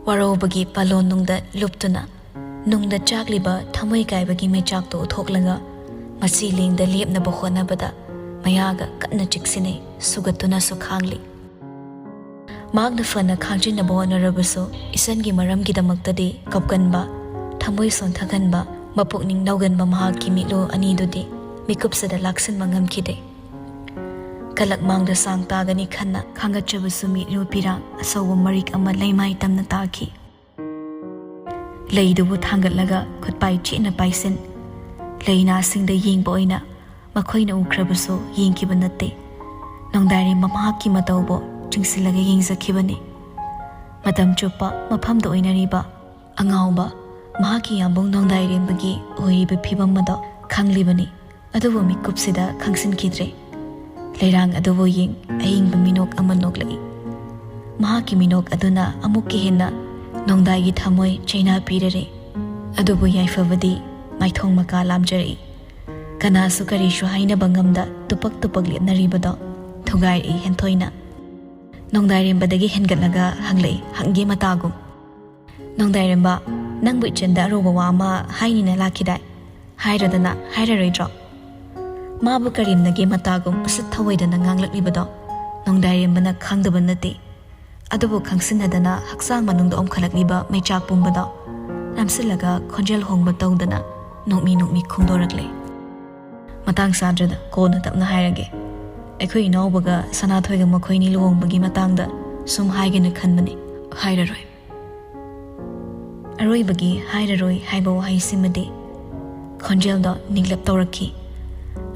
ꯋꯥꯔꯧꯕꯒꯤ ꯄꯥꯂꯣꯟ ꯅꯨꯡꯗ ꯂꯨꯞꯇꯨꯅ ꯅꯨꯡꯗ ꯆꯥꯛꯂꯤꯕ ꯊꯃꯣꯏ ꯀꯥꯏꯕꯒꯤ ꯃꯩꯆꯥꯛꯇꯨ ꯎꯠꯊꯣꯛꯂꯒ ꯃꯁꯤ ꯂꯦꯡꯗ ꯂꯦꯞꯅꯕ ꯍꯣꯠꯅꯕꯗ ꯃꯌꯥꯒ ꯀꯟꯅ ꯆꯤꯛꯁꯤꯟꯅꯩ, ꯁꯨꯒꯠꯇꯨꯅꯁꯨ ꯈꯥꯡꯂꯤ꯫ ꯃꯍꯥꯛꯅ ꯐꯅ ꯈꯥꯡꯖꯤꯟꯅꯕ ꯍꯣꯠꯅꯔꯕꯁꯨ ꯏꯆꯟꯒꯤ ꯃꯔꯝꯒꯤꯗꯃꯛꯇꯗꯤ ꯀꯞꯀꯟꯕ, ꯊꯃꯣꯏ ꯁꯣꯟꯊꯒꯟꯕ, ꯃꯄꯨꯛꯅꯤꯡ ꯅꯧꯒꯟꯕ ꯃꯍꯥꯛꯀꯤ ꯃꯤꯠꯂꯨ ꯑꯅꯤꯗꯨꯗꯤ ꯃꯤꯀꯨꯞꯁꯤꯗ ꯂꯥꯛꯁꯤꯟꯕ ꯉꯝꯈꯤꯗꯦ꯫ ꯀꯂꯛ ꯃꯥꯡꯗ ꯁꯥꯡ ꯇꯥꯒꯅꯤ ꯈꯟꯅ ꯈꯥꯡꯒꯠꯆꯕꯁꯨ ꯃꯤꯠꯂꯨ ꯄꯤꯔꯥꯡ ꯑꯆꯧꯕ ꯃꯔꯤꯛ ꯑꯃ ꯂꯩꯃꯥꯏ ꯇꯝꯅ ꯇꯥꯈꯤ꯫ ꯂꯩꯗꯨꯕꯨ ꯊꯥꯡꯒꯠꯂꯒ ꯈꯨꯠꯄꯥꯏ ꯆꯦꯠꯅ ꯄꯥꯏꯁꯤꯟ, ꯂꯩꯅꯥꯁꯤꯡꯗ ꯌꯦꯡꯕ ꯑꯣꯏꯅ ꯃꯈꯣꯏꯅ ꯎꯈ꯭ꯔꯕꯁꯨ ꯌꯦꯡꯈꯤꯕ ꯅꯠꯇꯦ꯫ ꯅꯣꯡꯗꯥꯏꯔꯦꯝꯕ ꯃꯍꯥꯛꯀꯤ ꯃꯇꯧꯕꯨ ꯆꯤꯡꯁꯤꯜꯂꯒ ꯌꯦꯡꯖꯈꯤꯕꯅꯤ꯫ ꯃꯇꯝ ꯆꯨꯞꯄ ꯃꯐꯝꯗ ꯑꯣꯏꯅꯔꯤꯕ ꯑꯉꯥꯎꯕ ꯃꯍꯥꯛꯀꯤ ꯌꯥꯝꯕꯨꯡ ꯅꯣꯡꯗꯥꯏꯔꯦꯝꯕꯒꯤ ꯑꯣꯏꯔꯤꯕ ꯐꯤꯕꯝ ꯑꯗꯣ ꯈꯪꯂꯤꯕꯅꯤ꯫ ꯑꯗꯨꯕꯨ ꯃꯤꯀꯨꯞꯁꯤꯗ ꯈꯪꯁꯤꯟꯈꯤꯗ꯭ꯔꯦ꯫ ꯂꯩꯔꯥꯡ ꯑꯗꯨꯕꯨ ꯌꯦꯡ ꯑꯏꯪꯕ ꯃꯤꯅꯣꯛ ꯑꯃ ꯅꯣꯛꯂꯛꯏ꯫ ꯃꯍꯥꯛꯀꯤ ꯃꯤꯅꯣꯛ ꯑꯗꯨꯅ ꯑꯃꯨꯛꯀ ꯍꯦꯟꯅ ꯅꯣꯡꯗꯥꯏꯒꯤ ꯊꯃꯣꯏ ꯆꯩꯅꯥ ꯄꯤꯔꯔꯦ꯫ ꯑꯗꯨꯕꯨ ꯌꯥꯏꯐꯕꯗꯤ ꯃꯥꯏꯊꯣꯡ ꯃꯀꯥ ꯂꯥꯝꯖꯔꯛꯏ꯫ ꯀꯅꯥꯁꯨ ꯀꯔꯤꯁꯨ ꯍꯥꯏꯅꯕ ꯉꯝꯗ ꯇꯨꯄꯛ ꯇꯨꯄꯛ ꯂꯦꯞꯅꯔꯤꯕꯗꯣ ꯊꯨꯒꯥꯏꯔꯛꯏ ꯍꯦꯟꯊꯣꯏꯅ꯫ ꯅꯣꯡꯗꯥꯏꯔꯦꯝꯕꯗꯒꯤ ꯍꯦꯟꯒꯠꯂꯒ ꯍꯪꯂꯛꯏ ꯍꯪꯒꯦ ꯃꯇꯥꯒꯨꯝ꯫ "ꯅꯣꯡꯗꯥꯏꯔꯦꯝꯕ, ꯅꯪꯕꯨ ꯏꯆꯟꯗ ꯑꯔꯨꯕ ꯋꯥ ꯑꯃ ꯍꯥꯏꯅꯤꯅ ꯂꯥꯛꯈꯤꯗꯥꯏ? ꯍꯥꯏꯔꯗꯅ ꯍꯥꯏꯔꯔꯣꯏꯗ꯭ꯔꯣ?" ꯃꯥꯕꯨ ꯀꯔꯦꯝꯅꯒꯦ ꯃꯇꯥꯒꯨꯝ ꯎꯁꯤꯠ ꯊꯑꯣꯏꯗꯅ ꯉꯥꯡꯂꯛꯂꯤꯕꯗꯣ ꯅꯣꯡꯗꯥꯏꯔꯦꯝꯕꯅ ꯈꯪꯗꯕ ꯅꯠꯇꯦ꯫ ꯑꯗꯨꯕꯨ ꯈꯪꯁꯤꯟꯅꯗꯅ ꯍꯛꯆꯥꯡ ꯃꯅꯨꯡꯗ ꯑꯣꯝꯈꯠꯂꯛꯂꯤꯕ ꯃꯩꯆꯥꯛ ꯄꯨꯝꯕꯗꯣ ꯅꯝꯁꯤꯜꯂꯒ ꯈꯣꯟꯖꯦꯜ ꯍꯣꯡꯕ ꯇꯧꯗꯅ ꯅꯣꯛꯃꯤ ꯅꯣꯛꯃꯤ ꯈꯨꯝꯗꯣꯔꯛꯂꯦ꯫ "ꯃꯇꯥꯡ ꯆꯥꯗ꯭ꯔꯦꯗ, ꯀꯣꯟꯅ ꯇꯞꯅ ꯍꯥꯏꯔꯒꯦ꯫ ꯑꯩꯈꯣꯏ ꯏꯅꯥꯎꯕꯒ ꯁꯅꯥꯊꯣꯏꯒ ꯃꯈꯣꯏꯅꯤ ꯂꯨꯍꯣꯡꯕꯒꯤ ꯃꯇꯥꯡꯗ ꯁꯨꯝ ꯍꯥꯏꯒꯦꯅ ꯈꯟꯕꯅꯤ, ꯍꯥꯏꯔꯔꯣꯏ꯫" ꯑꯔꯣꯏꯕꯒꯤ "ꯍꯥꯏꯔꯔꯣꯏ" ꯍꯥꯏꯕ ꯋꯥꯍꯩꯁꯤꯃꯗꯤ ꯈꯣꯟꯖꯦꯜꯗꯣ ꯅꯤꯛꯂꯞ ꯇꯧꯔꯛꯈꯤ꯫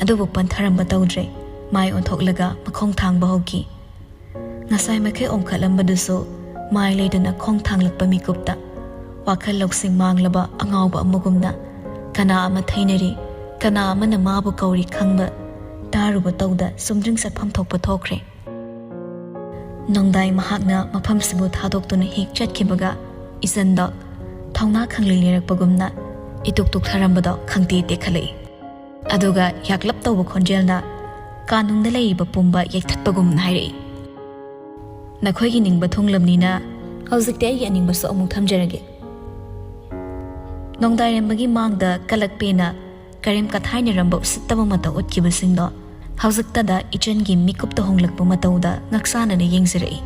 ꯑꯗꯨꯕꯨ ꯄꯟꯊꯔꯝꯕ ꯇꯧꯗ꯭ꯔꯦ꯫ ꯃꯥꯏ ꯑꯣꯟꯊꯣꯛꯂꯒ ꯃꯈꯣꯡ ꯊꯥꯡꯕ ꯍꯧꯈꯤ꯫ ꯉꯁꯥꯏ ꯃꯈꯩ ꯑꯣꯟꯈꯠꯂꯝꯕꯗꯨꯁꯨ ꯃꯥꯏ ꯂꯩꯗꯨꯅ ꯈꯣꯡ ꯊꯥꯡꯂꯛꯄ ꯃꯤꯀꯨꯞꯇ ꯋꯥꯈꯜ ꯂꯧꯁꯤꯡ ꯃꯥꯡꯂꯕ ꯑꯉꯥꯎꯕ ꯑꯃꯒꯨꯝꯅ ꯀꯅꯥ ꯑꯃ ꯊꯩꯅꯔꯤ, ꯀꯅꯥ ꯑꯃꯅ ꯃꯥꯕꯨ ꯀꯧꯔꯤ ꯈꯪꯕ ꯇꯥꯔꯨꯕ ꯇꯧꯗ ꯆꯨꯝꯗ꯭ꯔꯤꯡ ꯆꯠꯐꯝ ꯊꯣꯛꯄ ꯊꯣꯛꯈ꯭ꯔꯦ꯫ ꯅꯣꯡꯗꯥꯏ ꯃꯍꯥꯛꯅ ꯃꯐꯝꯁꯤꯕꯨ ꯊꯥꯗꯣꯛꯇꯨꯅ ꯍꯦꯛ ꯆꯠꯈꯤꯕꯒ ꯏꯆꯟꯗꯣ ꯊꯧꯅꯥ ꯈꯪꯂꯩ ꯂꯩꯔꯛꯄꯒꯨꯝꯅ ꯏꯇꯨꯛ ꯇꯨꯛꯊꯔꯝꯕꯗꯣ ꯈꯪꯇꯦ ꯇꯦꯛꯈꯠꯂꯛꯏ꯫ ꯑꯗꯨꯒ ꯌꯥꯛꯂꯞ ꯇꯧꯕ ꯈꯣꯟꯖꯦꯜꯅ ꯀꯥꯅꯨꯡꯗ ꯂꯩꯔꯤꯕ ꯄꯨꯝꯕ ꯌꯩꯊꯠꯄꯒꯨꯝꯅ ꯍꯥꯏꯔꯛꯏ, "ꯅꯈꯣꯏꯒꯤ ꯅꯤꯡꯕ ꯊꯨꯡꯂꯕꯅꯤꯅ ꯍꯧꯖꯤꯛꯇꯤ ꯑꯩꯒꯤ ꯑꯅꯤꯡꯕꯁꯨ ꯑꯃꯨꯛ ꯊꯝꯖꯔꯒꯦ꯫" ꯅꯣꯡꯗꯥꯏꯔꯦꯝꯕꯒꯤ ꯃꯥꯡꯗ ꯀꯂꯛꯄꯦꯅ ꯀꯔꯦꯝ ꯀꯊꯥꯏꯅꯔꯝꯕ ꯎꯁꯤꯠꯇꯕ ꯃꯇꯧ ꯎꯠꯈꯤꯕꯁꯤꯡꯗꯣ ꯍꯧꯖꯤꯛꯇꯗ ꯏꯆꯟꯒꯤ ꯃꯤꯀꯨꯞꯇ ꯍꯣꯡꯂꯛꯄ ꯃꯇꯧꯗ ꯉꯛꯁꯥꯅꯅ ꯌꯦꯡꯖꯔꯛꯏ꯫